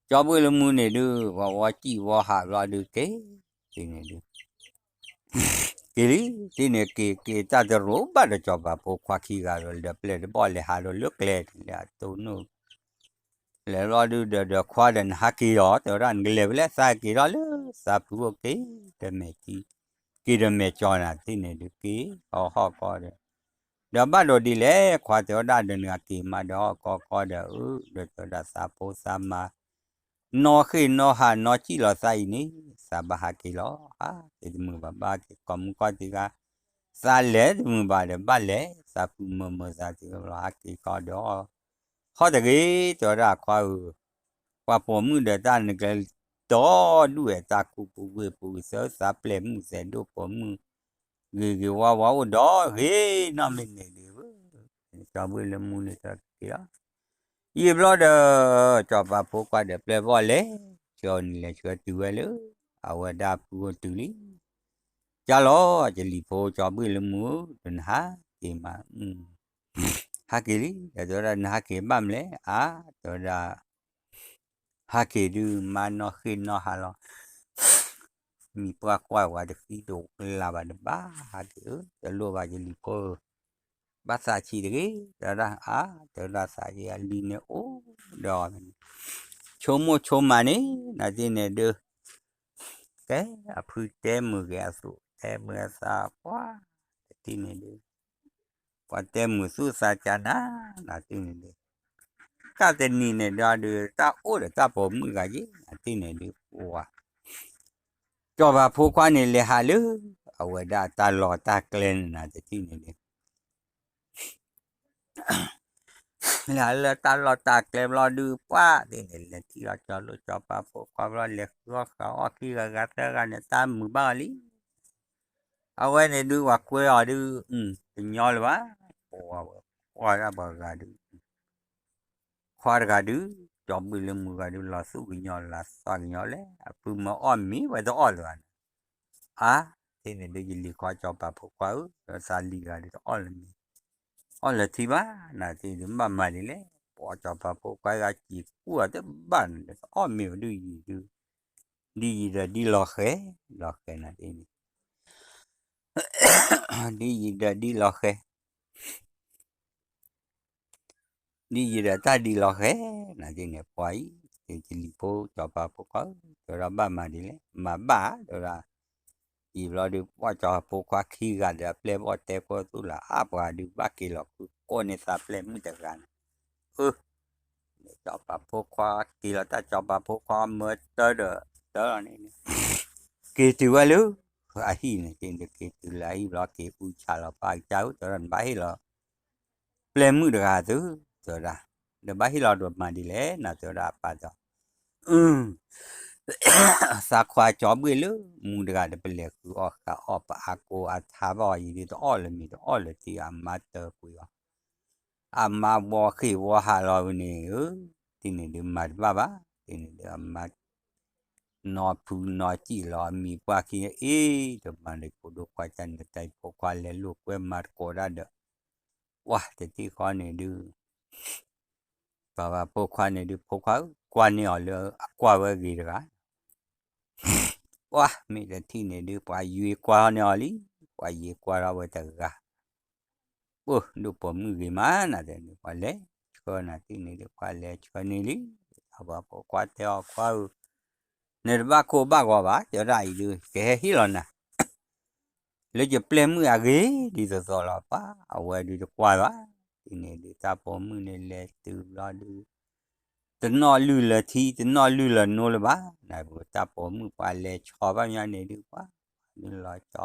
ကၠီဘှ့ၣ်လၢမူန့ၣ်ဒုး ပှၤဝီစံၣ်ဝီဟးဘျီဒုးက့ၤ, တထံၣ်န့ၣ်ဒုး က့ၤလံ, တထံၣ်န့ၣ်က့ၤက့ၤတၢ်တရိးဘၣ်ဒီးစီၤပၤဖိခွါခံဂၤဒီး ဒီးပျဲၢ်တဘီၣ်လဲၤဟးဒီးလၢကျဲန့ၣ် လၢအတိၢ်နီၣ် လဲၤဘျီဒုး ဒီးဒီးခွါဒီးနဟးက့ၤလီၤ တဲဝဲဒၣ် နကလဲၤဖဲလဲၣ် သးက့ၤထီၣ်လၢ သးဖုအိၣ်က့ၤ ဒီးမဲာ်ထံ က့ၤဒီးမဲာ်ကၠီနၤ တထံၣ်န့ၣ်ဒုးက့ၤ ဟီၣ်ဟီၣ်ကီဒီး ဒီးဘၣ်ဒိးဒ်လဲၣ် ခွါတဲဝဲဒၣ် ဒီးနကက့ၤမးဒီးဟီၣ်ကီကီဒီး အၢ ဒီးတဲဝဲဒၣ်သးဖိသးမါ နီၣ်ဃ့ၢ်နီၣ်ဟးနီၣ်စံၣ်လီၤသးအံၤန့ၣ် သးဘၣ်ဟးက့ၤလီၤ ဟးက့ၤတမုာ်ဘၣ် ဘၣ်က့ၤကိးမုၢ်ကီၢ်တံၢ်ဂၤ သးလဲၤတမုာ်ဘၣ်ဒီးဘၣ်လဲၤ သးဖုမၢမၢသးတဂ့ၤလီၤ ဟးက့ၤကီဒီး ဟီၣ်တဂ့ၤ တဲဝဲဒၣ်ခွါဧၢ ပှၤပိာ်မုၣ်ဒီးတၢ်နကလဲၤ တီဒူၣ်ဝဲတၢ်ကူပူၤဝ့ၢ်ပူၤ သၢသးပျဲၢ်မုၣ်သဲးဒိၣ်ပိာ်မုၣ် ဂ့ၤဂ့ၤဝါဝါအိၣ်ဒီးဂ့ၤနီၢ်မ့ၢ်န့ၣ်ဒုး ကၠီဘှ့ၣ်လၢမူန့ၣ်တက့ၤလီၤ ယံာ်ဘျီဒီး စီၤပၤဖိခွါဒီးပျဲၢ်ဘီၣ်လဲၤ ဆှၢနံၤလဲၤဆှၢတုၤဝဲလၢ အဝဲဒၣ်ဖုအိၣ်တုၤလံ ကၢ်လီၤ ယလံၤဖိကၠီဘှ့ၣ်လၢမူဧၢ ဒီးနဟးက့ၤမး ဟးက့ၤလံ ဒီးတဲဝဲဒၣ်နဟးက့ၤဘၣ်မလဲၣ် အါ တဲဝဲဒၣ် ဟးက့ၤဒုး မါနီၣ်ဃ့ၢ်နီၣ်ဟးလီၤ မံၤပှၢ်ကွၢ်ဝဲတသံတလၢ်ဘၣ်တဘၣ် ဟးက့ၤဧၢ တလိၣ်ဘၣ်ယလံၤဖိဧၢ ဘၣ်သးဆံးတဂ့ၤ တဲဝဲဒၣ် အါ တဲဝဲဒၣ်သးယလံၤန့ၣ်အိၣ်ဒီး ဆိကမိၣ်ဆိကမးန့ၣ် နၤတထံၣ်န့ၣ်ဒုး ကဲ အဖုတဲမုာ်ဂ့ၤအသူၣ် တဲမုာ်အသးပှၢ် တထံၣ်န့ၣ်ဒုး ပှၤတဲမုာ်သူၣ်သးကၢ်နၤ နၤတထံၣ်န့ၣ်ဒုး ကၢ်တနံၤန့ၣ်ဒီးဒုး တၢ်အိၣ်ဒီးတၢ်ပိာ်မုၣ်ဂၤယ့ၣ် နၤတထံၣ်န့ၣ်ဒုး ပှၤ စီၤပၤဖိခွါန့ၣ်လဲၤဟးလၢ အဝဲဒၣ်တၢ်လီၢ်တၢ်ကျဲန့ၣ် နၤတထံၣ်န့ၣ်ဒုး လဲၤဟးလၢတၢ်လီၢ်တၢ်ကျဲဘျီဒုး ပှၤသ့ၣ်န့ၣ် လဲၤထံၣ်လီၤကၠီလိၣ်စီၤပၤဖိခွါဘျီ လဲၤဃုအီၣ်ဃုအီၣ်ခံဂၤဂၤသၢဂၤန့ၣ် တၢ်မုာ်ဘၣ်အီၤလံ အဝဲန့ၣ်ဒုး ပှၤကွဲအီၤဒုး တညီလၢၤဘၣ်, ပှၤဝဲကွၢ်ဒၣ်ပှၤဂၤဒုး ခွါတဂၤဒုး ကၠီဘှ့ၣ်လၢမူဂၤဒုး လီၤသူၣ်ကညီၤလီၤသးကညီၤလဲၣ်, အဖုမၢအီၣ်မ့ၤဝဲတအီၣ်လၢၤဘၣ်န့ၣ်, အါ, တထံၣ်န့ၣ်ဒုး ယလံၤခွါကၠီပၤဖိခွါဧၢ, သးလံၤဂၤဒုးတအီၣ်လၢၤမ့ၤ, အီၣ်လၢၤထံဘၣ်, နတထံၣ်ဒုး ဘၣ်မၤဒ်လဲၣ်, ပှၤကၠီပၤဖိခွါဂၤစံးကူၣ်အီၤတဘၣ်န့ၣ် တအီၣ်မ့ၤဝဲဒုးယံာ်ဒုး, ဒ်ယံာ်ဒီးဒ်လီၤဃဲၤ, လီၤဃဲၤနတထံၣ်န့ၣ် ဒ်ယံာ်ဒီးဒ်လီၤဃဲၤ ဒ်ယံာ်ဒီးတၢ်ဒ်လီၤဃဲၤ, နတထံၣ်န့ၣ် ပှၤအံၤ, ယလံၤဖိကၠီပၤဖိခွါဧၢ, တဲဝဲဒၣ်ဘၣ်မၤဒ်လဲၣ်, မၤဘၣ်, တဲဝဲဒၣ်, ယံာ်ဘျီဒုး ပှၤကၠီဖိခွါခံဂၤဒီးအပျဲၢ်ဘီၣ်တဲကိၢ်သူၣ်လၢ အါပှၤဒုးဘၣ်က့ၤလီၤဃု ကိးန့ၢ်သးပျဲၢ်မုၣ်တဂၤန့ၣ်, အၢ ကၠီပၤဖိခွါက့ၤလီၤ တၢ်ကၠီပၤဖိခွါမၢတၢ်ဒီးတၢ်လီၤန့ၣ်, က့ၤတုၤဝဲလၢ အဟံၣ်န့ၣ် က့ၤတုၤလၢအဟံၣ်ဘျီ က့ၤအူဆးလီၤ ပၢ်ကစၢ်ဧၢ တဲဝဲဒၣ် နဘၣ်ဟ့ၣ်လီၤ ပျဲၢ်မုၣ်တဂၤသု တဲဝဲဒၣ်, ဒီးဘၣ်ဟ့ၣ်လီၤဒီးမၤဒ်လဲၣ် နၤတဲဝဲဒၣ်အပၢ်ဒီး သးခွါကၠီဘှ့ၣ်လၢမူတဂၤဒီး ပလဲၤဃုအီၣ်ဃုအီၣ် ပအါကိအထါဘၣ်အီၤ ယံာ်ဒုးတအီၣ်လၢၤမ့ၤ တအီၣ်လၢၤထံ အမါတၢၤကွံာ်အီၤ, အမါဘှီဃ့ၢ်ဝီဟးလီၤဝဲန့ၣ်ဧၢ, တထံၣ်န့ၣ်ဒုးမၤတဘၣ်ဘၣ်, တထံၣ်န့ၣ်ဒုးအမါ နီၢ်ဖုနီၢ်စံၣ်လီၤအမံၤပှၢ်ခံန့ၣ် အ့ တမၤန့ၣ်ဖိဒိၣ်ခွါကန့ၣ် တၢ်ဖိခွါလဲၤလိာ်ကွဲမၤသကိးဒၣ်ဒီး ပှၤတထံၣ်ဃီန့ၣ်ဒုး ပှၤဘၣ်ဖိခွါန့ၣ်ဒုး ဖိခွါဧၢ ကွၢ်န့ၢ်အီၤလၢအကွၢ်ဝဲဂ့ၤတဂၤ, ပှၤမ့ၢ်တထံၣ်န့ၣ်ဒုး ပှၤယွၤကွၢ်ထီၣ်န့ၢ်အီၤလံ, ပှၤယွၤကွၢ်ထီၣ်ဝဲတဂၤ ပှၤဒိၣ်ပိာ်မုၣ်ဂ့ၤမး နၤတဲန့ၣ် ပှၤလဲၤဆှၢနၤတထံၣ်န့ၣ်ဒုး ပှၤလဲၤဆှၢန့ၢ်လံ, ပှၤဖိခွါတဲအီၤခွါဧၢ, နတဘၣ်ကိၢ်ဘၣ်ဂီၤဘၣ် တဲဝဲဒၣ်အံၤဒုး ကဟဲဟ့ၣ်လီၤနၤ လၢယပျဲၢ်မုၣ်အဂ့ၤ ဒ်သိးသိးလီၤပၢ် အဝဲဒုးတကွၢ်ဘၣ်, တထံၣ်န့ၣ်ဒုး တၢ်ပိာ်မုၣ်န့ၣ်လဲၤတုၤဘျီဒုး တနီၣ်လုၢ်လၢၤထံ တနီၣ်လုၢ်လၢၤနိလၢၤဘၣ်, နပတၢ်ပိာ်မုၣ်ပှၤလဲၤဆီဘၣ်မးန့ၣ်ဒုး ပှၤဒုးလီၤဆီ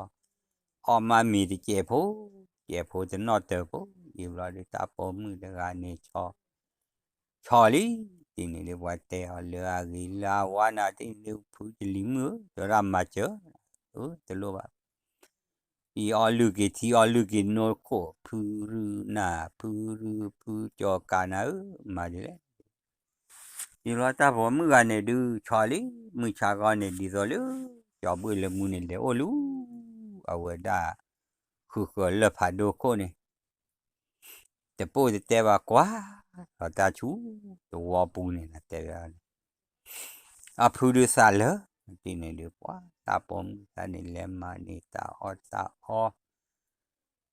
အီၣ်မးမ့ၤတစဲးဖိ, စဲးဖိတနီၣ်တၢၤဖိ, ယံာ်ဘျီဒုး တၢ်ပိာ်မုၣ်တဂၤန့ၣ်ဆီ ဆီလံ, တထံၣ်န့ၣ်ဒုး ပှၤတဲအီၤလၢအဂ့ၤလၢအဝါနၤ တထံၣ်န့ၣ်ဒုး ဖုတလံၤမုၣ်ဧၢ တဲဝဲဒၣ်မၤစၢၤ, အၢ တလိၣ်ဘၣ်, အံၤအီၣ်လုၢ်က့ၤထံ အီၣ်လုၢ်က့ၤနိခိၣ် ဖုရူနၤ ဖုရူဖုကၠီၤကးနၤဧၢ မၤဒ်လဲၣ် ယံာ်ဘျီတၢ်ပိာ်မုၣ်ဂၤန့ၣ်ဒုး ဆီလံ, မုၢ်ဆါဂီၤန့ၣ် ဒ်သိးလၢ ကၠီဘှ့ၣ်လၢမူန့ၣ် လဲၤအိၣ်လၢ အဝဲဒၣ် ဃုာ်ဃၢၤလၢၢ်ဖးဒိၣ်ခိၣ်န့ၣ် တပိၢ်တတဲဘၣ်ကွၢ် ဒီးတၢ်ဆူၣ်သဝီပူၤန့ၣ် နတဲဝဲန့ၣ် အဖုဒုးသးလၢာ်, တထံၣ်န့ၣ်ဒုး ပှၤတၢ်ပိာ်မုၣ်တဂၤန့ၣ် လဲၤမၤန့ၢ်တၢ်အီၣ်တၢ်အီ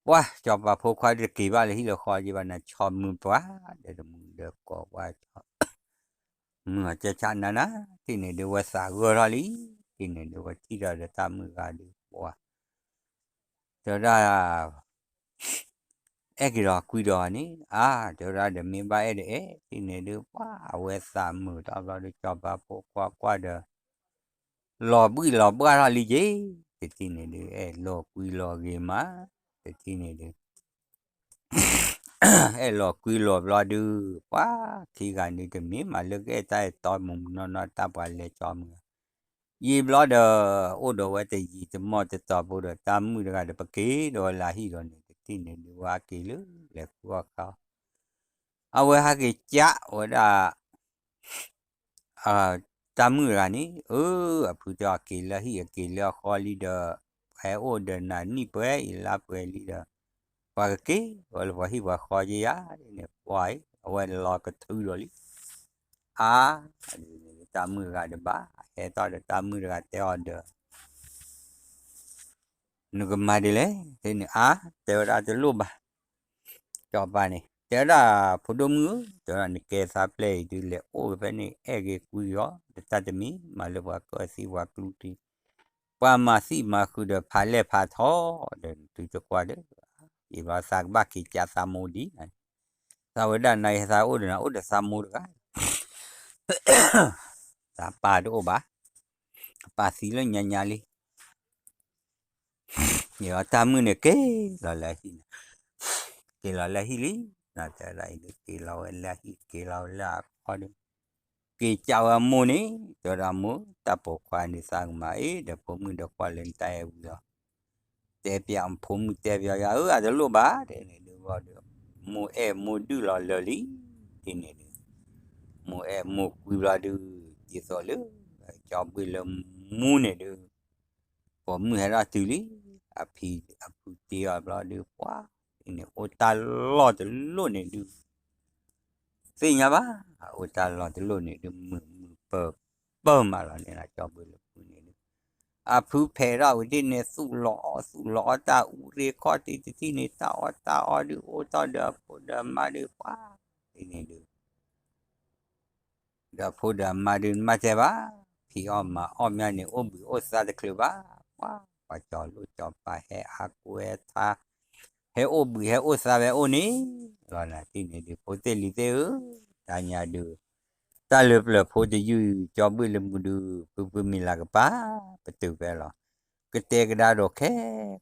ပှၤကၠီၤပၤဖိခွါတက့ၤဘၣ်လၢဟံၣ်လၢဃီက့ဘၣ် နဆီမုၢ်ပှၤ ဒီးတမုၢ်ဒီးကိးပှၤ မုၢ်အီၤကၠၢ်ဆၣ်နၤနၤ, တထံၣ်န့ၣ်ဒုး ဝဲသးဂၢၢ်ထီၣ်လံ, တထံၣ်န့ၣ်ဒုး ဝဲထံၣ်ဒီးတၢ်မုၣ်ဂၤဒုး ပှၤ တဲဝဲဒၣ် အဲၣ်က့ၤဒီးကွံဒီးန့ၣ် အါ တဲဝဲဒၣ်ဒီး မ့ၢ်ဘၣ်အဲၣ်ဒိးအဲၣ် တထံၣ်န့ၣ်ဒုး ပှၤအဝဲသးမုာ်ထီၣ်ဘျီဒုး ကၠီၤပၤဖိခွါကွၢ်ဒီး လီၤဘှံးလီၤဘှါထီၣ်လံက့ၤ, တထံၣ်န့ၣ်ဒုး အဲၣ်လီၤကွံလီၤဂ့ၤမး, တထံၣ်န့ၣ်ဒုး အဲၣ်လီၤကွံလီၤဘျီဒုး ပှၤခံဂၤန့ၣ် တမ့ၢ်မးလၢကအဲၣ်တၢ်အဲၣ်တီမုၢ်မုၢ်နီၢ်နီၢ် တၢ်ပှၤလဲၤကၠီမုၢ် ယံာ်ဘျီဒီး အိၣ်ဒီးဝဲတယံာ်တမီၢ်တတီၤဖိဒီး တၢ်မုၣ်တဂၤဒီး ပက့ၤဒီးဝဲလၢဟံၣ်ဒီးန့ၣ် တထံၣ်န့ၣ်ဒုး ဝဲက့ၤလၢ လဲၤဃုအီၣ်ဃုအီ အဝဲဟဲက့ၤကးဝဲဒၣ် တၢ်မုၣ်တဂၤန့ၣ် အၢ အဖုတဲအီၤ က့ၤလၢဟံၣ် အက့ၤလၢအဃီလံဒီး ပှၤဟဲအိၣ်ဒီးနၤနံၣ်ပှဲၤအံၤလါပှဲၤလံဒီး ပှၤကက့ၤဝဲလၢပှၤဟံၣ်ပှၤဃီက့ယါန့ၣ် ပှၤအံၤ အဝဲလီၤကထုးဒီးလံ အါ တၢ်မုၣ်တဂၤတဘၣ် ဟဲထီၣ်ဒီးတၢ်မုၣ်တဂၤတဲအီၤဒီး နကမၤဒ်လဲၣ် တထံၣ်န့ၣ် အါ တဲဝဲဒၣ်တလိၣ်ဘၣ် ကၠီၤပၤန့ၣ် တဲဝဲဒၣ် ဖိဒိၣ်မုၣ်ဧၢ တဲဝဲဒၣ် နကဲသးပျဲၢ်အံၤဒုး လဲၤအိၣ်ဖဲန့ၣ် အဲၣ်ဂ့ၤကွံဂ့ၤအီၤ တၢ်တမံၤမးလၢပှၤကၢၣ်သံပှၤကျူတံ ပှၤမၤသံမၤဃုာ်ဒီးဖးလဲၢ်ဖးထီဒီး နသုတကွၢ်ဒီး ယံာ်ဘျီသးကဘၣ်က့ၤကးသးမိၢ်ဒံး သးဝဲဒၣ်နၤယသးအိၣ်ဒီးနၤအိၣ်ဒီးသးမိၢ်တဂၤ သးပၢ်တအိၣ်ဘၣ် ပၢ်သံလၢညါညါလံ ယတၢ်မုၣ်န့ၣ်က့ၤလီၤလၢဟံၣ်န့ၣ် က့ၤလီၤလၢဟံၣ်လံ တဲဝဲဒၣ်အံၤဒုး က့ၤလီၤဝဲလၢဟံၣ် က့ၤလီၤဝဲလၢအခီဒီး က့ၤကးဝဲအမိၢ်န့ၣ် တဲဝဲဒၣ်မိၢ် တၢ်ပိာ်ခွါန့ၣ်သးကမၤအ့ၣ်ဒီးဖိမုၣ်ဒီးကွၢ်လၢနတၢ်အဲၣ်ဝံၤလီၤ တဲပၠးဖိမုၣ်တဲပၠးယၤဧၢ အတလိၣ်ဘၣ် တဲန့ၣ်ဒုးဘျီဒီး မိၢ်အဲၣ်မိၢ်ဒုၣ်လီၤလၢာ်လံ ဒ်န့ၣ်ဒုး မိၢ်အဲၣ်မိၢ်ကွံဘျီဒုး ဒ်သိးလၢ ကၠီဘ့ၣ်လၢမူန့ၣ်ဒုး ပိာ်မုၣ်ဟဲထီၣ်တုၤလံ အဖံအဖုတ့အီၤဘျီဒုး ပှၤ ဒ်န့ၣ် အိၣ်တၢ်လီၢ်တလီၢ်န့ၣ်ဒုး သ့ၣ်ညါဘၣ် အိၣ်တၢ်လီၢ်တလီၢ်န့ၣ်ဒုး မုာ်မုာ်ပၢၢ်ပၢၢ်မးလီၤန့ၣ်လီၤ ကၠီဘ့ၣ်လၢမူန့ၣ်ဒုး အဖုဖဲးထီၣ်ဝံၤဒ်န့ၣ် သူၣ်လီၤအီၣ်သူၣ်လီၤအီၣ်တၢ်အူရ့ခီၣ်တံၢ်တထံၣ်န့ၣ် တၢ်အီၣ်တၢ်အီဒုး အိၣ်ထီၣ်ဒီးအဖိဒီးအမါဒုး ပှၤ ဒ်န့ၣ်ဒုး ဒီးဖိဒီးမါဒုး နမၤတဲဘၣ် ဖံးအီၣ်မၤအီၣ်မးန့ၣ် အိၣ်ဘှံးအိၣ်သါတချုးဘၣ် ပှၤ ပှၤကၠီၤလိၣ်ကၠီၤပၤ ဟဲအါကိးဟဲထါ ဟဲအိၣ်ဘှံးဟဲအိၣ်သါဝဲအိၣ်န့ၣ် လီၤနၤတံၢ်န့ၣ်ဒုး ဖိသ့ၣ်လံၤသ့ၣ်ဧၢ တၢ်ညါဒုး တၢ်လၢပျၢၤဖိတယုၢ် ကၠီဘ့ၣ်လၢမူဒုး ဖုဖုမံၤလၤကပၤ ပတုာ်ဖဲလီၤ ကတဲကဒါဒိးခဲ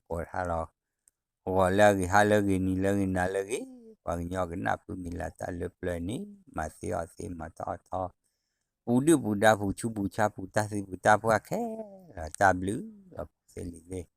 ကိးထါလီၤ ဂီၤလၢအဂ့ၤ ဟါလၢအဂ့ၤ နံၤလၢအဂ့ၤ နၤလၢအဂ့ၤ ပှၤကညီကနၣ်ဖုမံၤလၤတၢ်လၢပျၢၤန့ၣ် မၤသ့အီၣ်သ့ မၤထီၣ်အီၣ်ထီၣ် ပူၤဒုၣ်ပူၤဒါ ပူၤဆူပူၤဆါ ပူၤတၢ်သံပူၤတၢ်ပှၢ်ခဲလၢာ် တၢ်ဘျုးလီၤ ဖိသ့ၣ်လံၤသ့ၣ်